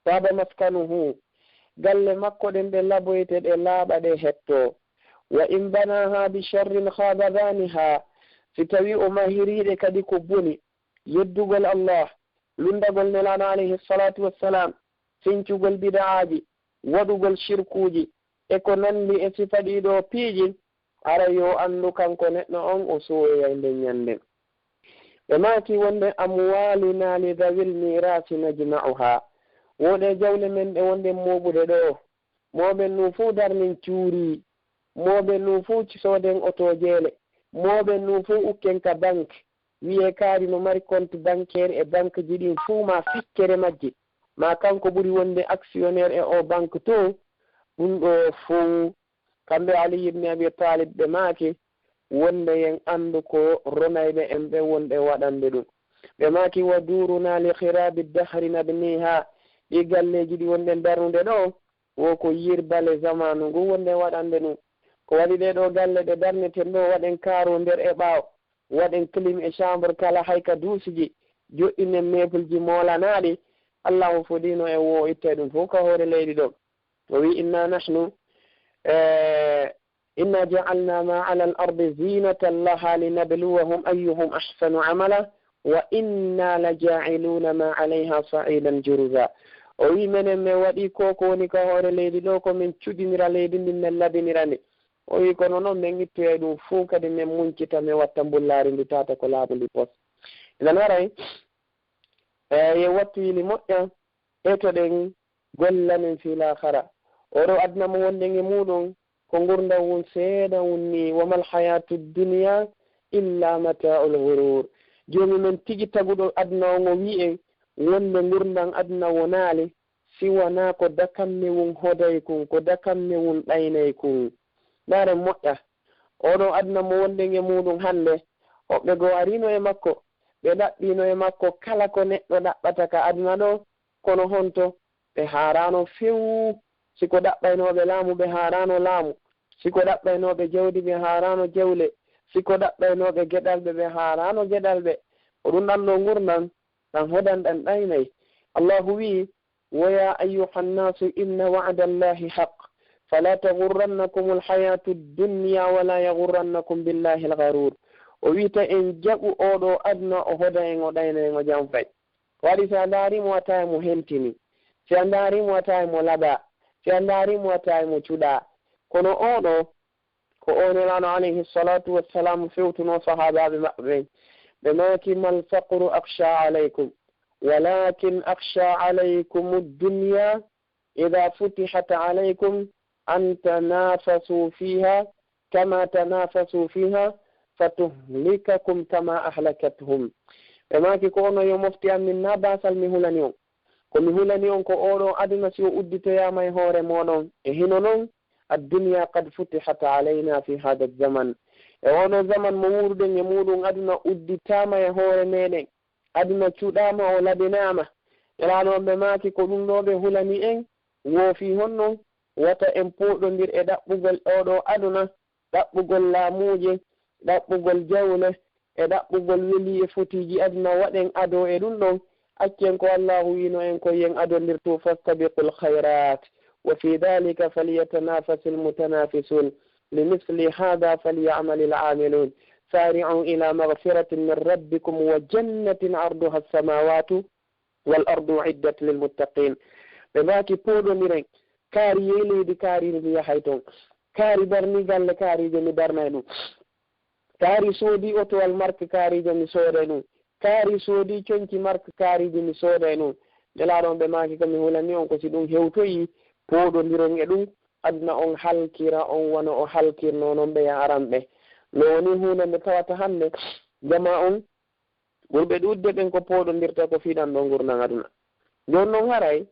taba maskanuhu, galle makko ɗen ɗe laboyte, ɗe laaɓa, ɗe hetto. Wa in banaha bi sharrin khaba baniha, si tawi o mahiriɗe kadi ko boni, yeddugol Allah, lundagol Nelaaɗo alayhi salatu wassalam, sincugol bida'aaji, waɗugol shirkuuji, e ko nanndi e sifa ɗiɗo piiji, ara yo anndu kanko neɗɗo on o suwoyay nden ñannde. Ɓe maaki wonde, "Amwaluna li dhawil mirasi najma'uha." Woɗe jawle men ɗe wonɗen mooɓude ɗo, mooɓen ɗum fof darnen cuuri, mooɓen ɗum fof sooden otojeele, mooɓen ɗum fof ukken ka banque, wiyee kaari no mari compte bancaire e banque ji ɗin fof, ma feccere majji, ma kanko ɓuri wonde actionnaire e o banque to, ɗum ɗo fof. Kamɓe Ali ibn Abi Talib ɓe maaki wonde yen anndu ko ronayɓe en ɓe wonɓe waɗande ɗum. Ɓe maaki, "Wa duruna li khirabi dahri nabniha." Ɗi galleeji ɗi wonɗen darnude ɗo, wo ko yirbale zamanu ngu wonde waɗande ɗum. Ko waɗi ɗee ɗoo galle ɗe darneten ɗo, waɗen kaaro nder e ɓaawo, waɗen clim e chambre kala, hay ka duusiji, joɗɗinen meuble ji moolanaaɗi. Allahu fodino e wo itte ɗum fof ka hoore leydi ɗo. O wi, "Inna nahnu, eh, inna ja'alna ma ala al ardi zinatan laha linabluwahum ayyuhum ahsanu amala." Wa inna la ja'iluna ma alayha sa'idan juruza. O wi, "Menen men waɗi ko ko woni ka hoore leydi ɗo, ko men cuɗinira leydi ndin, men labinira ndi." O wi, "Kono noon men ittoyay ɗum fof kadi, men muñcita, men watta mbullaari ndi tata ko laaɓundi pos." Ina naray, e, ye wattu yili moƴƴa, etoɗen, gollanen fii laakhara. Oɗo aduna mo wonɗen e muuɗum, ko ngurndan wun seeɗa wun ni, "Wa mal hayatu dunya illa mata'ul ghurur." Joomi men tigi taguɗo aduna on o wi'i en wonde ngurndan aduna wonaali si wanaa ko dakamme wun hoday kun, ko dakamme wun ɗaynay kun. Ndaaren moƴƴa, oɗo aduna mo wonɗen e muuɗum hannde, hoɓɓe goo ariino e makko, ɓe ɗaɓɓiino e makko kala ko neɗɗo ɗaɓɓata ka aduna ɗo, kono honto? Ɓe haaraano few. Si ko ɗaɓɓaynooɓe laamu, ɓe haaraano laamu. Si ko ɗaɓɓaynooɓe jawdi, ɓe haaraano jawle. Si ko ɗaɓɓaynooɓe geɗalɓe, ɓe haaraano geɗalɓe. Ko ɗum ɗan ɗoo ngurndan, ɗan hodan, ɗan ɗaynay. Allahu wi'i, "Wa ya ayyuhan nasu inna wa'da Allahi haq, fala taghurrannakumul hayatu dunya wa la yaghurrannakum billahi al-gharur." O wi'ita en jaɓu oɗo aduna, o hoda en, o ɗayna en, o janfay. Waɗi si a ndaari mo a tawi mo hentini, si a ndaari mo a tawi mo laɓa, si a ndaari mo a tawi mo cuɗa. Kono oɗo, ko o Nelaaɗo alayhi salatu wassalam fewtuno sahaabaaɓe maɓɓe ɓen. Ɓe maaki, "Mal faqru akhsha alaykum, walakin akhsha alaykum ad-dunya idha futihat alaykum an tanafasu fiha kama tanafasu fiha fatuhlikakum kama ahlakathum." Ɓe maaki, "Ko ono yo mofti am, min na baasal mi hulani on. Ko mi hulani on ko oɗo aduna si o udditoyaama e hoore moɗon. E hino non, ad-dunya qad futihat alayna fi hadha zaman." E oɗo zaman mo wuuruɗen e muɗum, aduna udditaama e hoore meɗen. Aduna cuɗaama, o laɓinaama. Nelaaɗo on ɓe maaki, "Ko ɗum ɗo ɓe hulani en, wo fii honno?" Wata en pooɗondir e ɗaɓɓugol oɗo aduna, ɗaɓɓugol laamuuje, ɗaɓɓugol jawle, e ɗaɓɓugol welii e fotiiji aduna, waɗen ado e ɗum ɗon. Accen ko Allaahu wiino en ko yen adondir to, "Fastabiqul khayrat, wa fi dhalika falyatanafasil mutanafisun, limithli hadha falya'malil amilun, sari'u ila maghfiratin min rabbikum wa jannatin arduha as-samawatu wal ardu uiddat lil muttaqin." Ɓe maaki, "Pooɗondiren, kaari yehi leydi, kaari mi yahay ton. Kaari darni galle, kaari je mi darnay ɗum. Kaari soodi otowal marque, kaari je mi sooday ɗum. Kaari soodi conci marque, kaari je mi sooday ɗum." Nelaaɗo on ɓe maaki, "Ko mi hulani on ko si ɗum hewtoyi, pooɗondiron e ɗum, aduna on halkira on wano o halkirno non ɓeya aran ɓe." No woni huunde nde tawata hannde jama on ɓurɓe ɗuuɗde ɓen ko pooɗondirta ko fii ɗan ɗoo ngurndan aduna. Jooni non haray,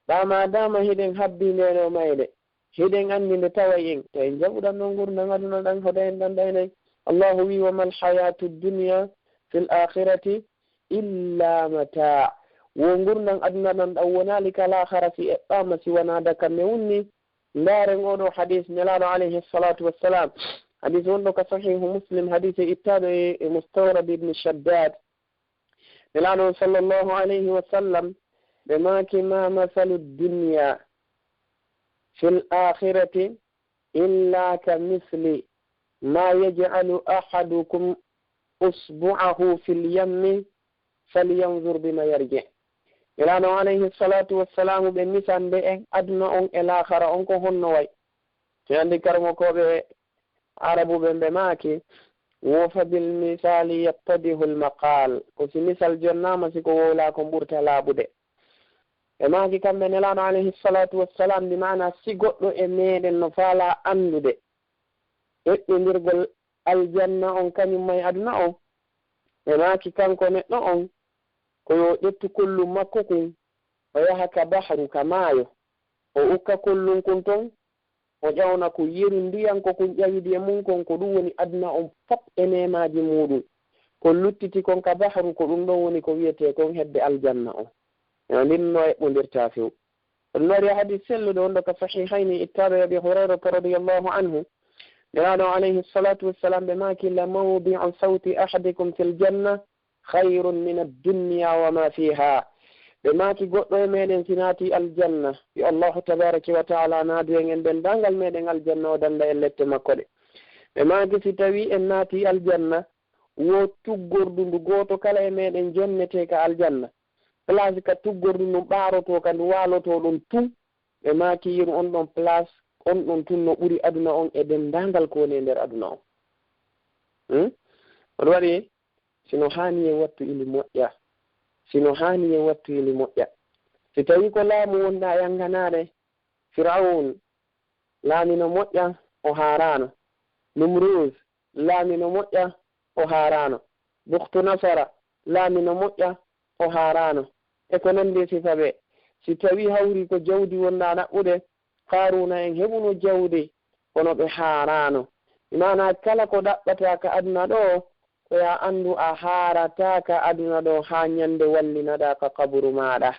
ɓaa maadaama hiɗen habbii ndee ɗoo mayde, hiɗen anndi nde taway en, to en jaɓu ɗan ɗoo ngurndan aduna ɗan, hoto en ɗan ɗaynay. Allaahu wii, "Wa mal hayatu dunya fil akhirati illa mata." Wo ngurndan aduna ɗan ɗan wonaali ka laakhara si eɓɓaama si wanaa daka newun ni. Ndaaren oo ɗoo hadis Nelaaɗo alayhi salatu wassalam. Hadis wonɗo ka Sahihu Muslim, hadis e ittaaɗo e, e Mustawrad ibn Shaddad. Nelaaɗo on sallallahu alayhi wa sallam, ɓe maaki, "Ma masalu dunya fil akhirati illa ka misli ma yaj'alu ahadukum usbu'ahu fil yammi falyanzur bima yarji." Nelaaɗo alayhi salatu wassalamu ɓe misande en aduna on e laakhara on ko honno way. Mi anndi karamokooɓe Arabu ɓen ɓe maaki, "Wo fa bil misali yattadihul maqal." Ko si misal jonnaama, si ko wowlaa ko ɓurta laaɓude. Ɓe maaki kamɓe Nelaaɗo alayhi salatu wassalam, bi maana si goɗɗo e meɗen no faalaa anndude eɓɓindirgol aljanna on kañum may aduna on, ɓe maaki kanko neɗɗo on ko yo ƴettu kollum makko kun, o yaha ka bahru, ka maayo, o ukka kollum kun ton, o ƴawna ko yeru ndiyan ko kun ƴawidi e mun kon, ko ɗum woni aduna on fop e neemaaji muuɗum. Ko luttiti kon ka bahru, ko ɗum ɗon woni ko wiyetee kon hedde aljanna on. Yo ndin no eɓɓondirtaa few. Ɗum no ari e hadis selluɗo on ɗo ka Sahihayni, ittaaɗo e Abi Hurayrata radiyallahu anhu. Nelaaɗo alayhi salatu wassalam ɓe maaki, "La mawdi'u sawti ahadikum fil janna khayrun min ad-dunya wa ma fiha." Ɓe maaki, "Goɗɗo e meɗen si naati aljanna, yo Allahu tabaraka wa taala naadu en en dendaangal meɗen aljanna, o danda en lette makko ɗe." Ɓe maaki, "Si tawi en naati aljanna, wo tuggordu ndu gooto kala e meɗen jonnetee ka aljanna, place ka tuggordu ndun ɓaarotoo ka ndu waalotoo ɗon tun." Ɓe maaki, "Yeru on ɗon place, on ɗon tun no ɓuri aduna on e dendaangal ko woni e nder aduna on." Hmm? On waɗi sino haani e wattu ili moƴƴa. Sino haani e wattu ili moƴƴa. Si tawi ko laamu wonɗaa yanganaade, Firawun laamino moƴƴa, o haaraano. Numruz laamino moƴƴa, o haaraano. Bukhtu Nasara laamino moƴƴa, o haaraano. E ko nanndi e sifa ɓe. Si tawi hawri ko jawdi wonɗaa ɗaɓɓude, Qaaruuna en heɓuno jawdi, kono ɓe haaraano. Bi maanaa kala ko ɗaɓɓataa ka aduna ɗoo, ko yo a anndu a haarataa ka aduna ɗoo haa ñande wallinaɗaa ka qaburu maaɗa.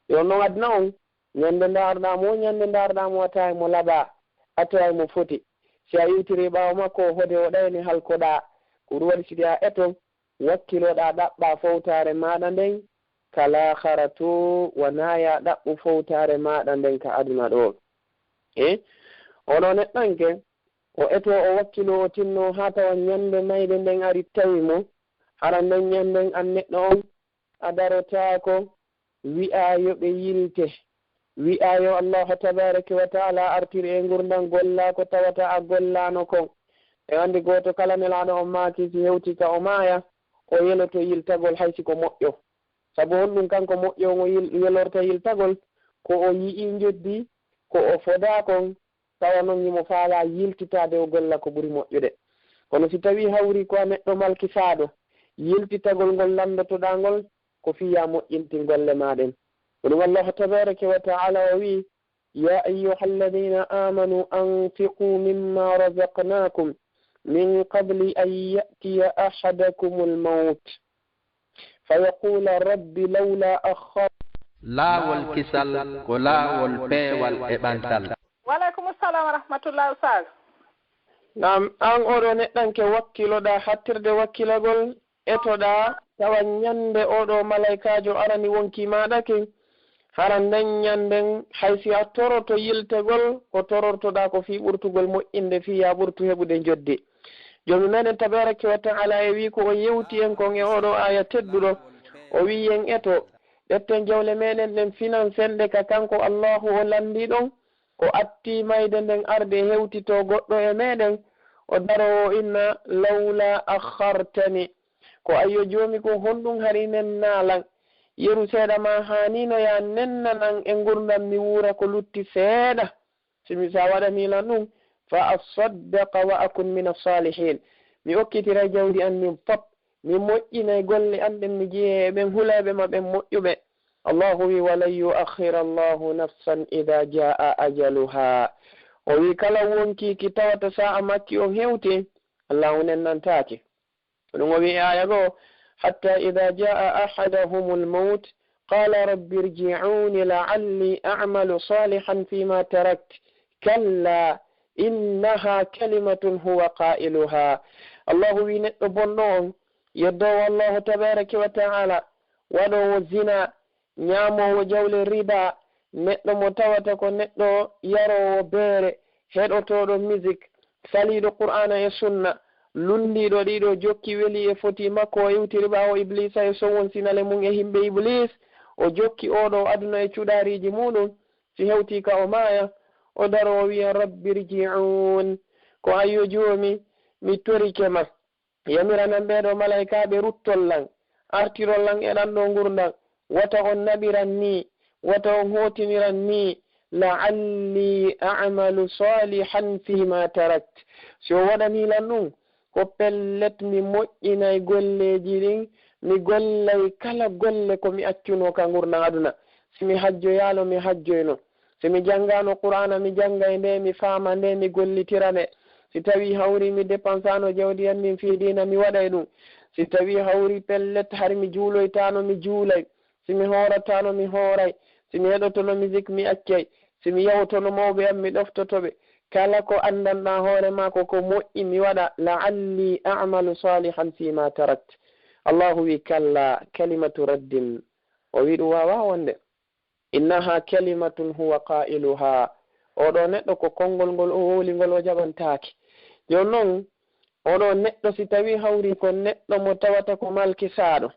Yo non aduna on, ñande ndaarɗaa mo, ñande ndaarɗaa mo a tawi mo labaa, a tawi mo foti. Si a iwtirii ɓaawo makko, hode o ɗayni halkoɗaa. Ko ɗum waɗi si ɗi a eto, wakkiloɗaa ɗaɓɓaa fowtaare maaɗa nden ka laakhara to, wanaa yo a ɗaɓɓu fowtaare maaɗa nden ka aduna ɗoo. E oɗo neɗɗanke, o eto o wakkilo o tinno haa tawa ñande mayde nden ari tawi mo, hara nden ñanden an neɗɗo on a darotaako, wi'aa yo ɓe yilte, wi'aa yo Allahu tabaraka wa taala artir e ngurndan gollaa ko tawata a gollaano kon. E anndi gooto kala nelaaɗo on maaki si hewti ka o maaya, o yeloto yiltagol hay si ko moƴƴo. Sabu honɗum kanko moƴƴo on o yil-, yelorta yiltagol? Ko o yi'ii njoɓdi, ko o fodaa kon, tawa non himo faalaa yiltitaade o golla ko ɓuri moƴƴude. Kono si tawii hawri ko a neɗɗo malkisaaɗo, yiltitagol ngol lanndotoɗaa ngol ko fii yo a moƴƴintin golle maa ɗen. Ko ɗum Allahu tabaraka wa taala o wi'i, "Ya ayyuha alladhina amanu anfiqu mimma razaqnakum min qabli an ya'tiya ahadakumul mawt fayaqula rabbi lawla akhkhar." Laawol kisal ko laawol peewal e ɓantal. Waleykum salam wa rahmatullah, Oustaz. Naam, aan oɗo neɗɗanke wakkiloɗaa hattirde wakkilagol, etoɗaa, tawa ñande oɗo malaykaajo arani wonki maaɗa kin, hara nden ñanden hay si a toroto yiltegol, ko torortoɗaa ko fii ɓurtugol moƴƴinde, fii yaa ɓurtu heɓude njoddi. Joomi meɗen tabaraka wa ta'ala e wii ko o yewti en kon e oɗo aaya tedduɗo, o wii en eto, ƴetten jawle meɗen ɗen finansen ɗe ka kanko Allahu o lanndii ɗon, o atti mayde nden arde hewtitoo goɗɗo e meɗen, o daroo o inna, lawla akhartani. Ko ayyo Joomi ko honɗun hari nennaa lan? Yeru seeɗa maa haanino yaa nennanan e ngurndan mi wuura ko lutti seeɗa. Si mi, si a waɗanii lan ɗun, fa assaddaqa wa akun mina salihin. Mi okkitiray jawdi an ndin fop. Mi moƴƴinay golle an ɗen, mi jeyee e ɓen hulayɓe ma ɓen moƴƴuɓe. Allahu wii, walan yu'akhkhira Allahu nafsan idha jaa'a ajaluha. O wii kala wonki ki tawata saa'a makki on hewti, Allahu nennantaake. Ko ɗun o wii e aaya goo, hatta idha jaa'a ahadahumul mawt, qala rabbi irji'uni la'alli a'malu salihan fima tarakt. Kalla innaha kalimatun huwa qailuha. Allahu wii neɗɗo bonɗo on, yeddoowo Allahu tabaraka wa ta'ala, waɗoowo zina, ñaamoowo jawle riba, neɗɗo mo tawata ko neɗɗo yaroowo beere, heɗotooɗo misik, saliiɗo Qur'aana e Sunna, lunndiiɗo ɗiɗo, jokki weli e foti makko, o iwtiri ɓaawo Ibliisa e sowon sinale mun e himɓe Ibliis, o jokki oo ɗoo aduna e cuɗaariiji muuɗun, si hewtii ka o maaya, o daroo o wi'a, rabbi irji'uun, ko ayyo Joomi, mi torike ma. Yamiranan ɓee ɗoo malaykaaɓe ruttol lan, artirol lan e ɗan ɗoo ngurndan, wata on naɓiran nii, wata on hootiniran nii, la'alli a'malu salihan fima tarakt. Si o waɗanii lan ɗun, ko pellet mi moƴƴinay golleeji ɗin, mi gollay kala golle ko mi accunoo ka ngurndan aduna. Si mi hajjoyaano, mi hajjoyno. Si mi janngaano Qur'aana, mi janngay nde, mi faama nde, mi gollitira nde. Si tawii hawrii mi depansaano jawdi an ndin fii diina, mi waɗay ɗun. Si tawii hawrii pellet hari mi juuloytaano, mi juulay. Si mi hoorataano, mi hooray. Si mi heɗotono misik, mi accay. Si mi yahotono mawɓe an, mi ɗoftoto ɓe. Kala ko anndanɗaa hoore maa ko ko moƴƴi, mi waɗa. La'alli a'malu salihan fima tarakt. Allahu wii, kalla, kalimatu raddin. O wii ɗun waawaa wonde. Innaha kalimatun huwa qailuha. Oo ɗoo neɗɗo ko konngol ngol o wowli ngol o jaɓantaake. Jooni non, oo ɗoo neɗɗo si tawii hawrii ko neɗɗo mo tawata ko malkisaaɗo,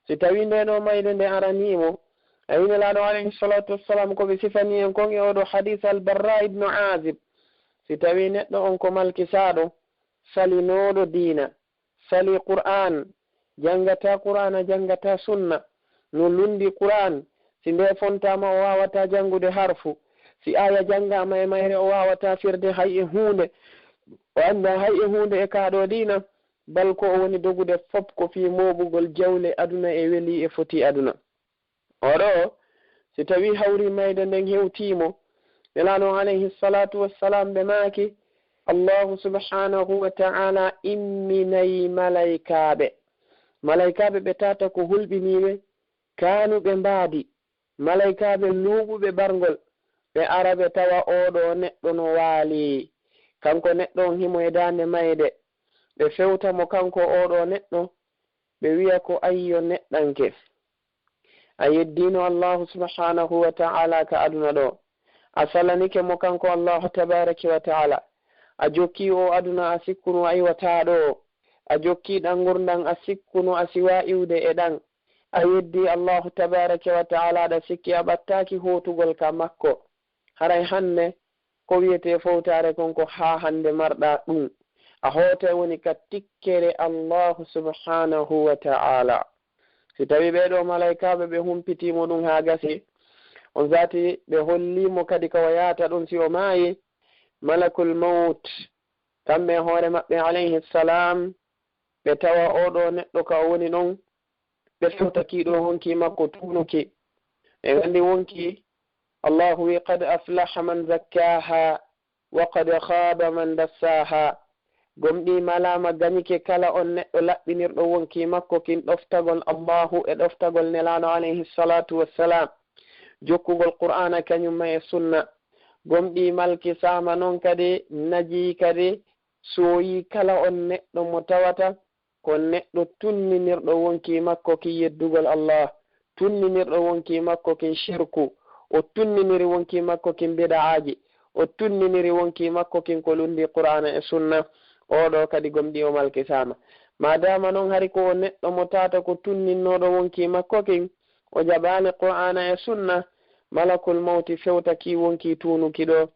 si tawii ndee ɗoo mayde nde aranii mo, ayi Nelaaɗo alayhi salatu wassalam ko ɓe sifanii en kon e oo ɗoo hadiis Al-Barra ibnu Aazib, si tawii neɗɗo on ko malkisaaɗo, salinooɗo diina, salii Qur'aan, janngataa Qur'aana, janngataa Sunna, no lunndii Qur'aan, si ndee fontaama o waawataa janngude harfu, si aaya janngaama e mayre o waawataa firde hay e huunde, o anndaa hay e huunde e kaa ɗoo diina, bal ko o woni dogude fop ko fii mooɓugol jawle aduna e welii e fotii aduna. Oo ɗoo, si tawii hawrii mayde nden hewtii mo, Nelaaɗo on alayhi salatu wassalam ɓe maaki, Allahu subhanahu wa ta'ala imminay malaykaaɓe. Malaykaaɓe ɓe tata ko hulɓiniiɓe, kaanuɓe mbaadi. Malaykaaɓe luuɓuɓe barngol, ɓe ara ɓe tawa oo ɗoo neɗɗo no waali. Kanko neɗɗo on himo e daande mayde. Ɓe fewta mo kanko oo ɗoo neɗɗo, ɓe wi'a ko ayyo neɗɗanke. A yeddiino Allahu subhanahu wa ta'ala ka aduna ɗoo. A salanike mo kanko Allahu tabaraka wa ta'ala. A jokkii oo aduna a sikkuno a iwataa ɗoo. A jokkii ɗan ngurndan a sikkuno a siwaa iwde e ɗan. A yeddii Allahu tabaraka wa ta'ala aɗa sikki a ɓattaaki hootugol ka makko. Haray hannde ko wi'etee fowtaare kon ko haa hannde marɗaa ɗun. A hootay woni ka tikkere Allahu subhanahu wa ta'ala. Si tawii ɓee ɗoo malaykaaɓe ɓe humpitii mo ɗun haa gasi, on sati ɓe hollii mo kadi ka o yaata ɗun si o maayi, malakul mawt, kamɓe e hoore maɓɓe alayhi salam, ɓe tawa oo ɗoo neɗɗo ka o woni ɗon, ɓe fewta kii ɗoo wonkii makko tuunuki. En anndi wonkii, Allahu wi'i, qad aflaha man zakkaaha, wa qad khaaba man dassaaha. Gomɗii malaama gañike kala on neɗɗo laɓɓinirɗo wonkii makko kin ɗoftagol Allahu e ɗoftagol Nelaaɗo alayhi salatu wassalam, jokkugol Qur'aana kañumma e sunna, Gomɗii malki saama non kadi najii kadi sooyii kala on neɗɗo mo tawata ko neɗɗo tunninirɗo wonkii makko ki yeddugol Allah, tunninirɗo wonkii makko kin shirku, o tunniniri wonkii makko kin bida'aaji, o tunniniri wonkii makko kin ko lundi Qur'aana e Sunna. Oo ɗoo kadi gomɗii o malki saama. Maadaama non hari ko o neɗɗo mo tawata ko tunninnooɗo wonkii makko kin, o jaɓaali Qur'aana e Sunna, malakul mawti fewta kii wonkii tuunuki ɗoo.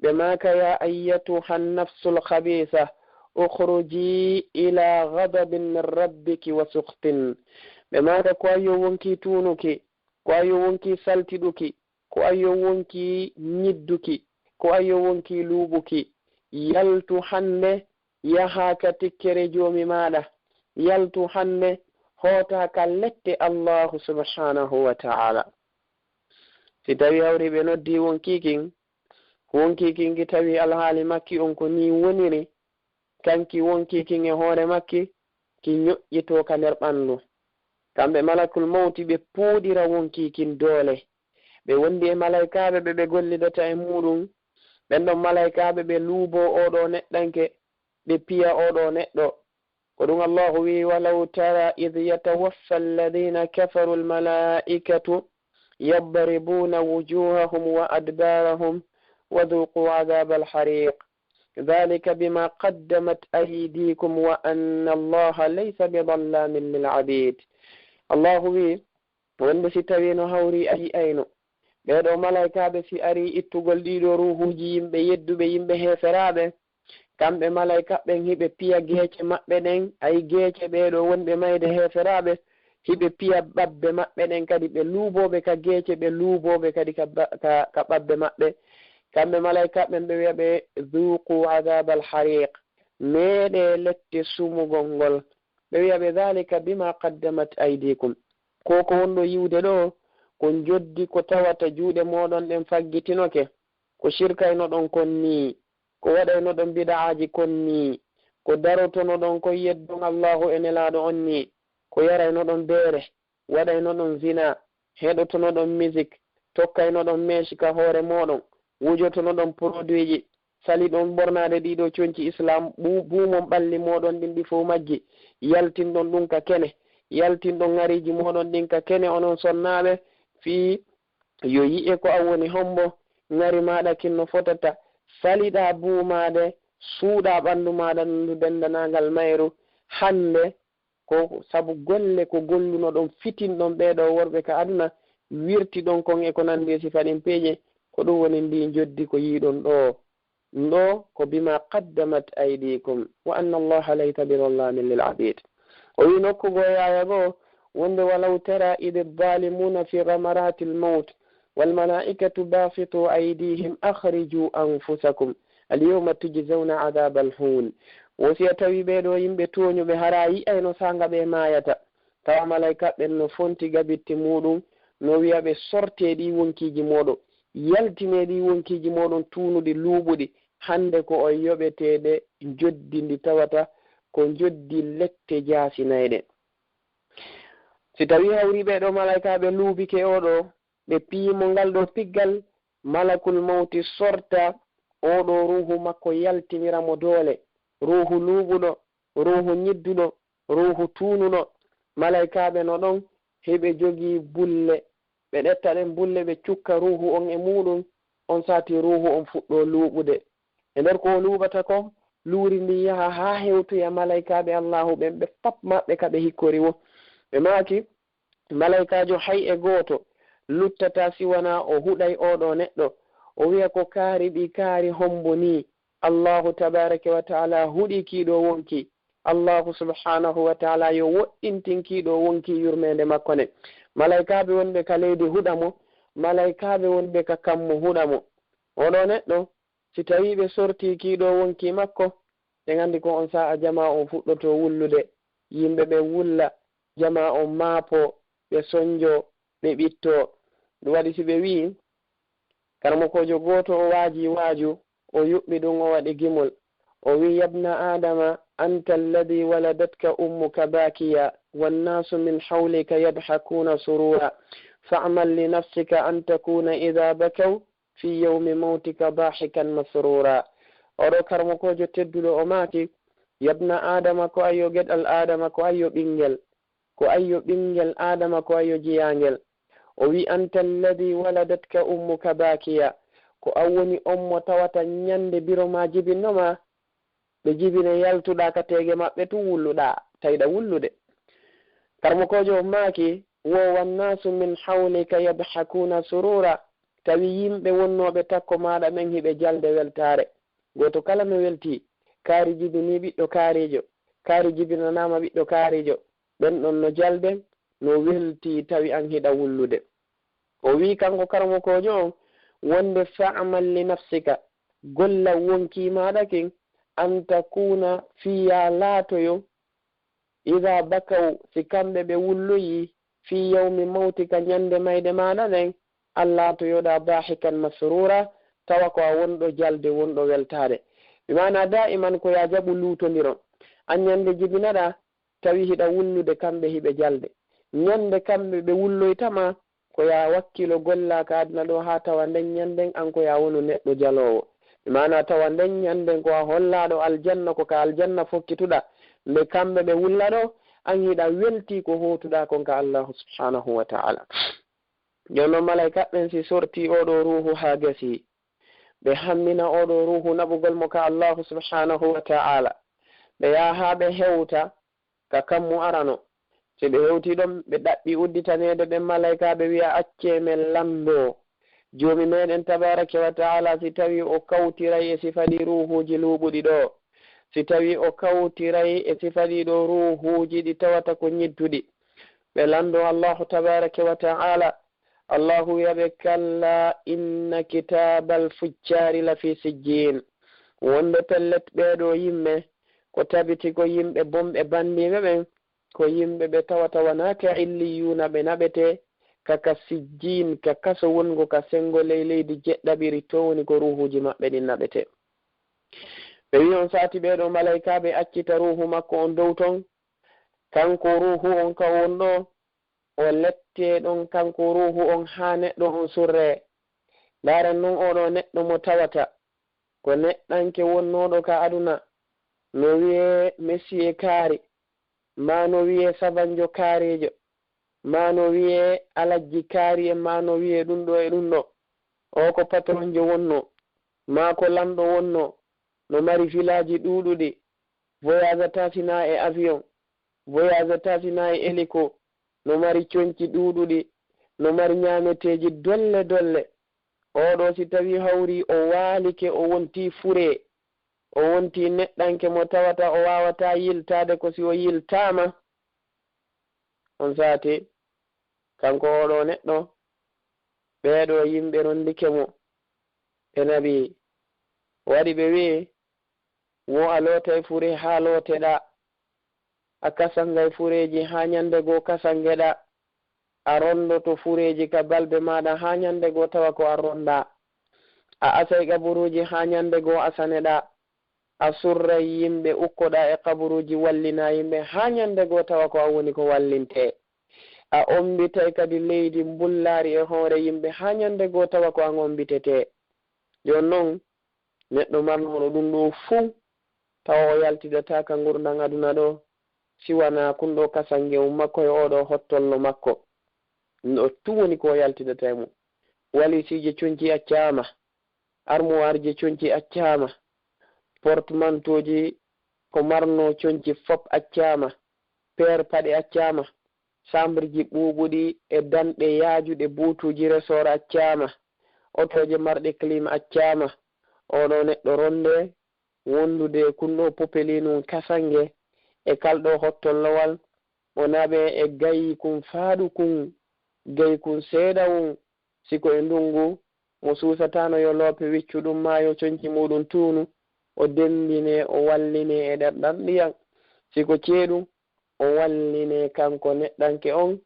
Ɓe maaka, "Ya ayyatuha nafsul khabisa, ukhruji ila ghadabin min rabbiki wa sukhtin." Ɓe maaka, "Ko ayyo wonkii tuunuki, ko ayyo wonkii saltiɗuki, ko ayyo wonkii nyidduki, ko ayyo wonkii luuɓuki. Yaltu hannde, yahaa ka tikkere Joomi maaɗa. Yaltu hannde, hootaa ka lette Allahu subhanahu wa ta'ala." Si tawii hawri ɓe noddii wonkii kin, wonkii kin ki tawi alhaali makki on ko nii woniri, kanki wonkii kin e hoore makki, ki ñoƴƴitoo ka nder ɓanndu. Kamɓe malakul mawti ɓe puuɗira wonkii kin doole. Ɓe wondi e malaykaaɓe ɓe ɓe gollidata e muuɗum. Ɓen ɗon malaykaaɓe ɓe luuboo oo ɗoo neɗɗanke, ɓe piya oo ɗoo neɗɗo. Ko ɗum Allahu wi'i, "Walaw tara idh yatawaffa alladhina kafaru almalaikatu yadribuna wujuhahum wa adbarahum wa dhuqu adhaba alhariq. Dhalika bima qaddamat aydikum wa anna Allaha laysa bidhallamin lil abid." Allahu wi'i, wonde si tawii no hawri a yi'ayno ɓee ɗoo malaykaaɓe si arii ittugol ɗii ɗoo ruuhuuji yimɓe yedduɓe, yimɓe heeferaaɓe, kamɓe malaykaaɓe ɓen hiɓe piya geece maɓɓe ɗen, ay geece ɓee ɗoo wonɓe mayde heeferaaɓe, hiɓe piya ɓabbe maɓɓe ɗen kadi, ɓe luubooɓe ka geece, ɓe luubooɓe kadi ka ba-, ka, ka ɓabbe maɓɓe. Kamɓe malaykaaɓe ɓen ɓe wi'a ɓe, "Dhuqu adhabal hariq." Meeɗee lette sumugol ngol. Ɓe wi'a ɓe, "Dhalika bima qaddamat aydikum." Ko ko wonɗo yi'ude ɗoo, ko njoddi ko tawata juuɗe mooɗon ɗen faggitinoke. Ko shirkaynoɗon kon nii, ko waɗaynoɗon bida'aaji kon nii, ko darotonoɗon kon yeddon Allahu e Nelaaɗo on nii, ko yaraynoɗon beere, waɗaynoɗon zina, heɗotonoɗon misik, tokkaynoɗon meeshi ka hoore mooɗon, wujotonoɗon poroduiji, saliɗon ɓornaade ɗii ɗoo conci Islaam, ɓu-, buumon ɓalli mooɗon ɗin ɗi fow majji, yaltinɗon ɗum ka kene, yaltinɗon ŋariiji mooɗon ɗin ka kene, onon sonnaaɓe, fii yo yi'e ko an woni hombo, ŋari maaɗa kin no fotata, saliɗaa buumaade, suuɗaa ɓanndu maaɗa ndu denndanangal mayru. Hannde, ko sabu golle ko gollunoɗon, fitinɗon ɓee ɗoo worɓe ka aduna, wirtiɗon kon e ko nanndi e sifa ɗin peeje, ko ɗum woni ndii njoddi ko yi'uɗon ɗoo. Ɗoo ko bima qaddamat aydikum, wa anna Allaha laysa bidhallamin lil abid. O wi'i nokku goo e aaya goo, wonde, "Walaw tara idh adh-dhalimuna fi ghamaratil mawt, wal malaikatu basitu aydihim akhriju anfusakum, al yawma tujzawna adhabal hun." Wo si a tawi ɓee ɗoo yimɓe tooñuɓe hara a yi'ayno saanga ɓe maayata, tawa malaykaaɓe ɓen no fonti gabitti muuɗum, no wi'a ɓe, "Sortee ɗii wonkiiji mooɗon, yaltinee ɗii wonkiiji mooɗon tuunuɗi, luuɓuɗi, hannde ko on yoɓeteeɓe njoddi ndi tawata ko njoddi lette jaasinayɗe." Si tawii hawri ɓee ɗoo malaykaaɓe luubike oo ɗoo, ɓe piyi mo ngal ɗoo piggal, malakul mawti sorta oo ɗoo ruuhu makko, yaltinira mo doole, ruuhu luuɓuɗo, ruuhu nyidduɗo, ruuhu tuunuɗo. Malaykaaɓe no ɗon, hiɓe jogii bulle, ɓe ɗetta ɗen bulle, ɓe cukka ruuhu on e muuɗum, on saati ruuhu on fuɗɗoo luuɓude. E nder ko o luuɓata kon, luuri ndin yaha haa hewtoya malaykaaɓe Allaahu ɓen, ɓe pap maɓɓe ka ɓe hikkori woo. Ɓe maaki, malaykaajo hay e gooto luttataa si wanaa o huɗay oo ɗoo neɗɗo, o wi'a, "Ko kaari ɗii kaari hombo nii?" Allaahu tabaaraka wa ta'aalaa huɗii kii ɗoo wonkii. Allaahu subhaanahu wa ta'aalaa yo woɗɗintin kii ɗoo wonkii yurmeende makko nden. Malaykaaɓe wonɓe ka leydi huɗa mo, malaykaaɓe wonɓe ka kammu huɗa mo. Oo ɗoo neɗɗo, si tawii ɓe sortii kii ɗoo wonkii makko, ɓe nganndi ko on saa'a jamaa on fuɗɗotoo wullude. Yimɓe ɓen wulla, jamaa on maapoo, ɓe sonjoo, ɓe ɓittoo. Ɗum waɗi si ɓe wi'i, karamokoojo gooto o waajii waaju, o yuɓɓi ɗum, o waɗi gimol. O wi'i, "Yabna Aadama, anta alladhi waladatka ummuka baakiya, wannaasu min hawlika yadhakuuna suruura. Fa'mal li nafsika an takuuna idha bakaw في يوم موتك ضاحكا مسرورا. Oɗo karmokoojo tedduɗo o maaki, yabna Adama, ko ayyo geɗal Adama, ko ayyo ɓingel, ko ayyo ɓingel Adama, ko ayyo jiyangel. O wi, أنت الذي ولدتك أمك باكيا. Ko an woni on mo tawata ñande biro ma jibinno ma, ɓe jibine yaltuɗa ka teege maɓɓe tun wulluɗa, tawiɗa wullude. Karmokoojo on maaki, wo والناس من حولك يضحكون سرورا. Tawi yimɓe wonnooɓe takko maaɗa ɓen hiɓe jalde weltaare. Gooto kala no weltii, kaari jibinii ɓiɗɗo kaariijo, kaari jibinanaama ɓiɗɗo kaariijo. Ɓen ɗon no jalde, no weltii tawi an hiɗa wullude. O wi'i kanko karamokoojo on wonde, فاعمل لنفسك, golla wonkii maaɗa kin, أن تكون, fii yaa laatoyo, إذا بكوا, si kamɓe ɓe wulloyii, في يوم موتك, ñande mayde maaɗa nden, an laatoyoɗaa ضاحكا مسرورا, tawa ko a wonɗo jalde, wonɗo weltaade. Bi maanaa daa'iman ko yaa jaɓu luutondiron. An ñande jibinaɗaa, tawi hiɗa wullude, kamɓe hiɓe jalde. Ñande kamɓe ɓe wulloyta ma, ko yaa wakkilo gollaa ka aduna ɗoo haa tawa nden ñanden an ko yaa wonu neɗɗo jaloowo. Bi maanaa tawa nden ñanden ko a hollaaɗo aljanna, ko ka aljanna fokkituɗaa. Nde kamɓe ɓe wulla ɗoo, an hiɗa weltii ko hootuɗaa kon ka Allaahu subhaanahu wa ta'aala. Jooni non malayka ɓen si sortii oo ɗoo ruuhu haa gasii, ɓe hammina oo ɗoo ruuhu naɓugol mo ka Allaahu subhaanahu wa ta'aala. Ɓe yaha haa ɓe hewta ka kammu arano. Si ɓe hewtii ɗon, ɓe ɗaɓɓi udditaneede ɓen malaykaaɓe, wi'a, "Accee men lanndoo Joomi meɗen tabaaraka wa ta'aala, si tawii o kawtiray e sifa ɗii ruuhuuji luuɓuɗi ɗoo, si tawii o kawtiray e sifa ɗii ɗoo ruuhuuji ɗi tawata ko ñidduɗi." Ɓe lanndoo Allaahu tabaaraka wa ta'aala. Allaahu wi'a ɓe, "Kallaa inna kitaabal fujjaari lafii sijjiin." Wonde pellet ɓee ɗoo yimɓe, ko tabiti ko yimɓe bonɓe banndiiɓe ɓen, ko yimɓe ɓe tawata wanaa ka illiyuuna ɓe naɓetee, ka, ka sijjiin, ka kaso wonngo ka senngo ley leydi jeɗɗaɓiri, toon woni ko ruuhuuji maɓɓe ɗin naɓetee. Ɓe wi'i on saati ɓee ɗoo malaykaaɓe accita ruuhu makko on dow ton, kanko ruuhu on ka won ɗoo, o lettee ɗon kanko ruuhu on haa neɗɗo on surree. Ndaaren non oo ɗoo neɗɗo mo tawata ko neɗɗanke wonnooɗo ka aduna, no wi'ee Mesiye Kaari, maa no wi'ee Sabanjo Kaariijo, maa no wi'ee Alajji Kaari en, maa no wi'ee ɗun ɗoo e ɗun ɗoo. Oo ko patronjo wonnoo, maa ko lanɗo wonnoo, no mari vilaaji ɗuuɗuɗi, voyagetaa sinaa e avion, voyagetaa sinaa e hélico, no mari conci ɗuuɗuɗi, no mari ñaameteeji dolle dolle. Oo ɗoo si tawii hawrii o waalike, o wontii furee, o wontii neɗɗanke mo tawata o waawataa yiltaade ko si o yiltaama. On saati, kanko oo ɗoo neɗɗo, ɓee ɗoo yimɓe ronndike mo, ɓe naɓi, waɗi ɓe wi'i, "Wo a lootay furee haa looteɗaa, a kasangay fureeji haa ñande goo kasangeɗaa, a ronndoto fureeji ka balbe maaɗa haa ñande goo tawa ko a ronndaa, a asay qaburuuji haa ñande goo asaneɗaa, a surray yimɓe, ukkoɗaa e qaburuuji, wallinaa yimɓe haa ñande goo tawa ko an woni ko wallintee, a ommbitay kadi leydi mbullaari e hoore yimɓe haa ñande goo tawa ko an ommbitetee." Jooni non, neɗɗo marnooɗo ɗun ɗoo fuu, tawa o yaltidataa ka ngurndan aduna ɗoo, si wanaa kun ɗoo kasangewu makko e oo ɗoo hottollo makko. Ɗun ɗoo tun woni ko o yaltidata e mun. Waliisiije conci accaama, armuwaarje conci accaama, portmantooji ko marnoo conci fop accaama, peer paɗe accaama, sambrji ɓuuɓuɗi e danɗe yaajuɗe, buutuuji resoor accaama, otooje marɗe clim accaama. Oo ɗoo neɗɗo ronndee wondude e kun ɗoo popelinun kasange e kal ɗoo hottollowal, o naɓee e gayi kun faaɗu kun, gayi kun seeɗa wun, si ko e ndunngu, mo suusataano yo loope wiccu ɗun maa yo conci muuɗun tuunu, o demmbinee, o wallinee e ɗerɗan ndiyan. Si ko ceeɗu, o wallinee kanko neɗɗanke on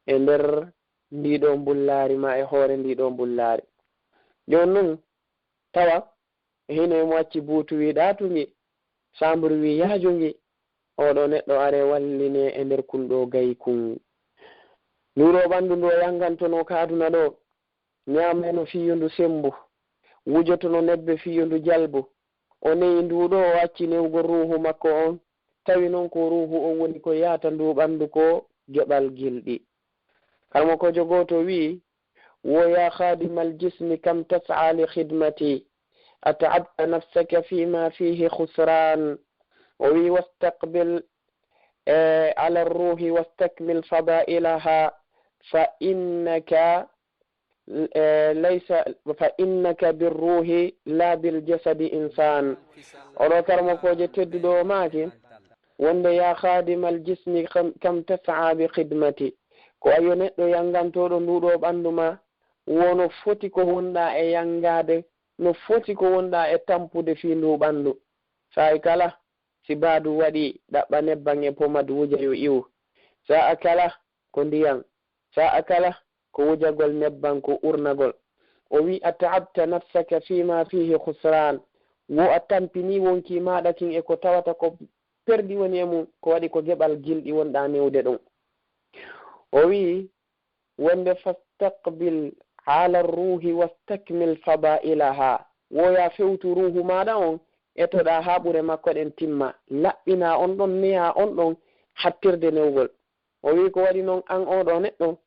e nder ndii ɗoo mbullaari maa e hoore ndii ɗoo mbullaari. Jooni non, tawa hino e mo acci buutu wii ɗaatungi, samburu wii yaajungi, oo ɗoo neɗɗo aree wallinee e nder kun ɗoo gayi kun. Nduu ɗoo ɓanndu ndu o yangantonoo ka aduna ɗoo, ñaamee no fii yo ndu semmbu, wujotono nebbe fiyondu jalbu. O neyi ndu ɗo, o acci newgol ruuhu makko on, tawi non ko ruuhu on woni ko yaata ndu ɓandu ko geɓal gilɗi. Karmokoojo gooto wi'i, wo ya khadimal jismi kam tas'a li khidmati, at'abta nafsaka fima fihi khusran. O wi'i, wastaqbil, eh, ala ruhi wastakmil fadailaha, fa innaka, eh, laysa, fa innaka birruhi la bil jasadi insan. Oɗo karmokoojo tedduɗo o maaki, wonde ya khadimal jismi kam, kam tas'a bi khidmati. Ko ayo neɗɗo yangantoɗo nduɗo ɓandu ma, wono foti ko wonɗa e yangaade, no foti ko wonɗa e tampude fii ndu ɓandu. Saa'i kala, si baadu waɗi, ɗaɓɓa nebban e pomad wuja yo iwu. Sa'a kala, ko ndiyan. Sa'a kala, ko wujagol nebban, ko urnagol. O wi'i, at'abta nafsaka fima fihi khusran. Wo a tampini wonki maaɗa kin e ko tawata ko perdi woni e mum, ko waɗi ko geɓal gilɗi wonɗa newde ɗum. O wi'i, wonde fastaqbil ala ruhi wastakmil fadailaha. Wo ya fewtu ruhu maaɗa on, etoɗa haa ɓure makko ɗen timma. Laɓɓina on ɗon, neya on ɗon hattirde newgol. O wi'i, ko waɗi non an oɗo neɗɗo,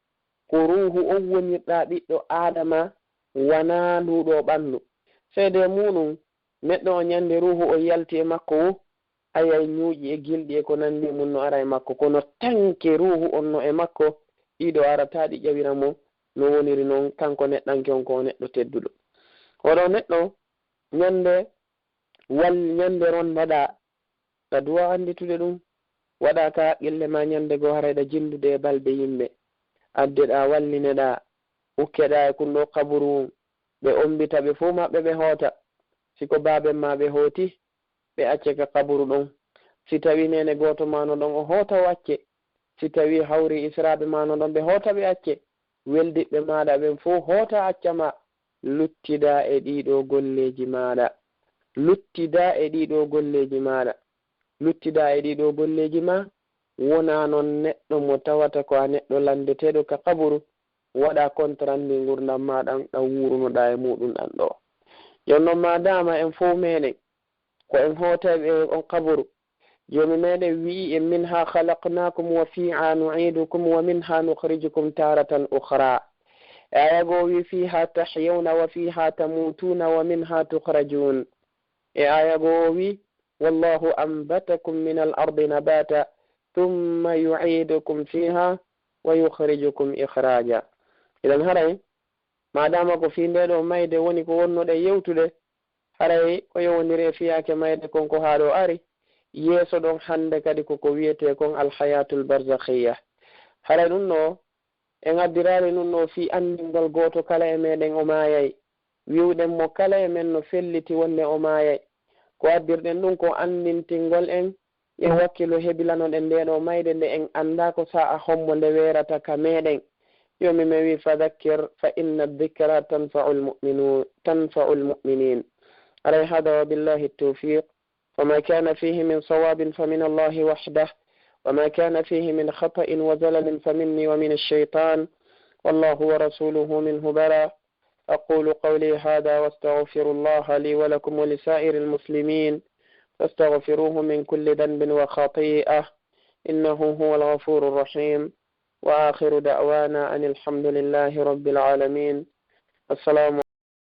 ko ruuhu on wonirɗa ɓiɗɗo Aadama, wanaa nduɗo ɓandu. Seede muɗum, neɗɗo o ñande ruuhu on yalti e makko wo, ayay ñuuƴi e gilɗi e ko nandi e mum no ara e makko. Kono tanke ruuhu on no e makko, ɗiɗo arata ɗi ƴawira mo, no woniri non kanko neɗɗanke on ko o neɗɗo tedduɗo. Oɗo neɗɗo, ñande wal-, ñande rondaɗa ka duwa anditude ɗum, waɗa ka haqqille ma ñande goo haray ɗa jindude e balbe yimɓe. Addeɗa, wallineɗa, ukkeɗa e kun ɗo kaburu won, ɓe ombita ɓe fow maɓɓe ɓe hoota. Si ko baaben ma ɓe hooti, ɓe acce ka kaburu ɗon. Si tawi neene gooto ma no ɗon o hoota o acce. Si tawi hawri israaɓe ma no ɗon ɓe hoota ɓe acce. Weldiɓɓe maaɗa ɓen fow hoota acca ma. Luttida e ɗiɗo golleeji maaɗa. Luttida e ɗiɗo golleeji maaɗa. Luttida e ɗiɗo golleeji ma. Wona non neɗɗo mo tawata ko a neɗɗo landeteeɗo ka kaburu. Waɗa kontrandi ngurndan ma ɗan, ɗan wuurunoɗa e muɗum ɗan ɗo. Jon non ma dama en fow meɗen, ko en hootayɓe e on kaburu. Joomi meɗen wi'i en, minha khalaqnakum wa fiha nu'idukum wa minha nukhrijukum taratan ukhra. E aya goo wi'i, fiha tahyawna wa fiha tamutuna wa minha tukhrajun. E aya goo wi'i, wallahu anbatakum min al ardi nabata, thumma yu'idukum fiha wa yukhrijukum ikhraja. Idan haray, madama ko fii nde ɗo mayde woni ko wonnoɗen yewtude, haray ko yowondiri e fiyaake mayde kon ko haa ɗo ari, yeeso ɗon hande kadi ko ko wiyetee kon alhayatul barzakhiya. Haray ɗum ɗo, en addiraali ɗum ɗo fii anndingol gooto kala e meɗen o maayay. Wi'uɗen mo kala e men no felliti wonde o maayay. Ko addirɗen ɗum ko anndintingol en, yo wakkilo hebilanoɗen nde ɗo mayde nde en anndaa ko sa'a hombo nde weerata ka meɗen. Joomi men wi'i, fadhakkir fa inna dhikra tanfa'ul mu'minu-, tanfa'ul mu'minin. Aray hada wa billahi tawfiq. فما كان فيه من صواب فمن الله وحده، وما كان فيه من خطأ وزلل فمني ومن الشيطان، والله ورسوله منه براء. أقول قولي هذا وأستغفر الله لي ولكم ولسائر المسلمين، فاستغفروه من كل ذنب وخطيئة، إنه هو الغفور الرحيم. وآخر دعوانا أن الحمد لله رب العالمين. السلام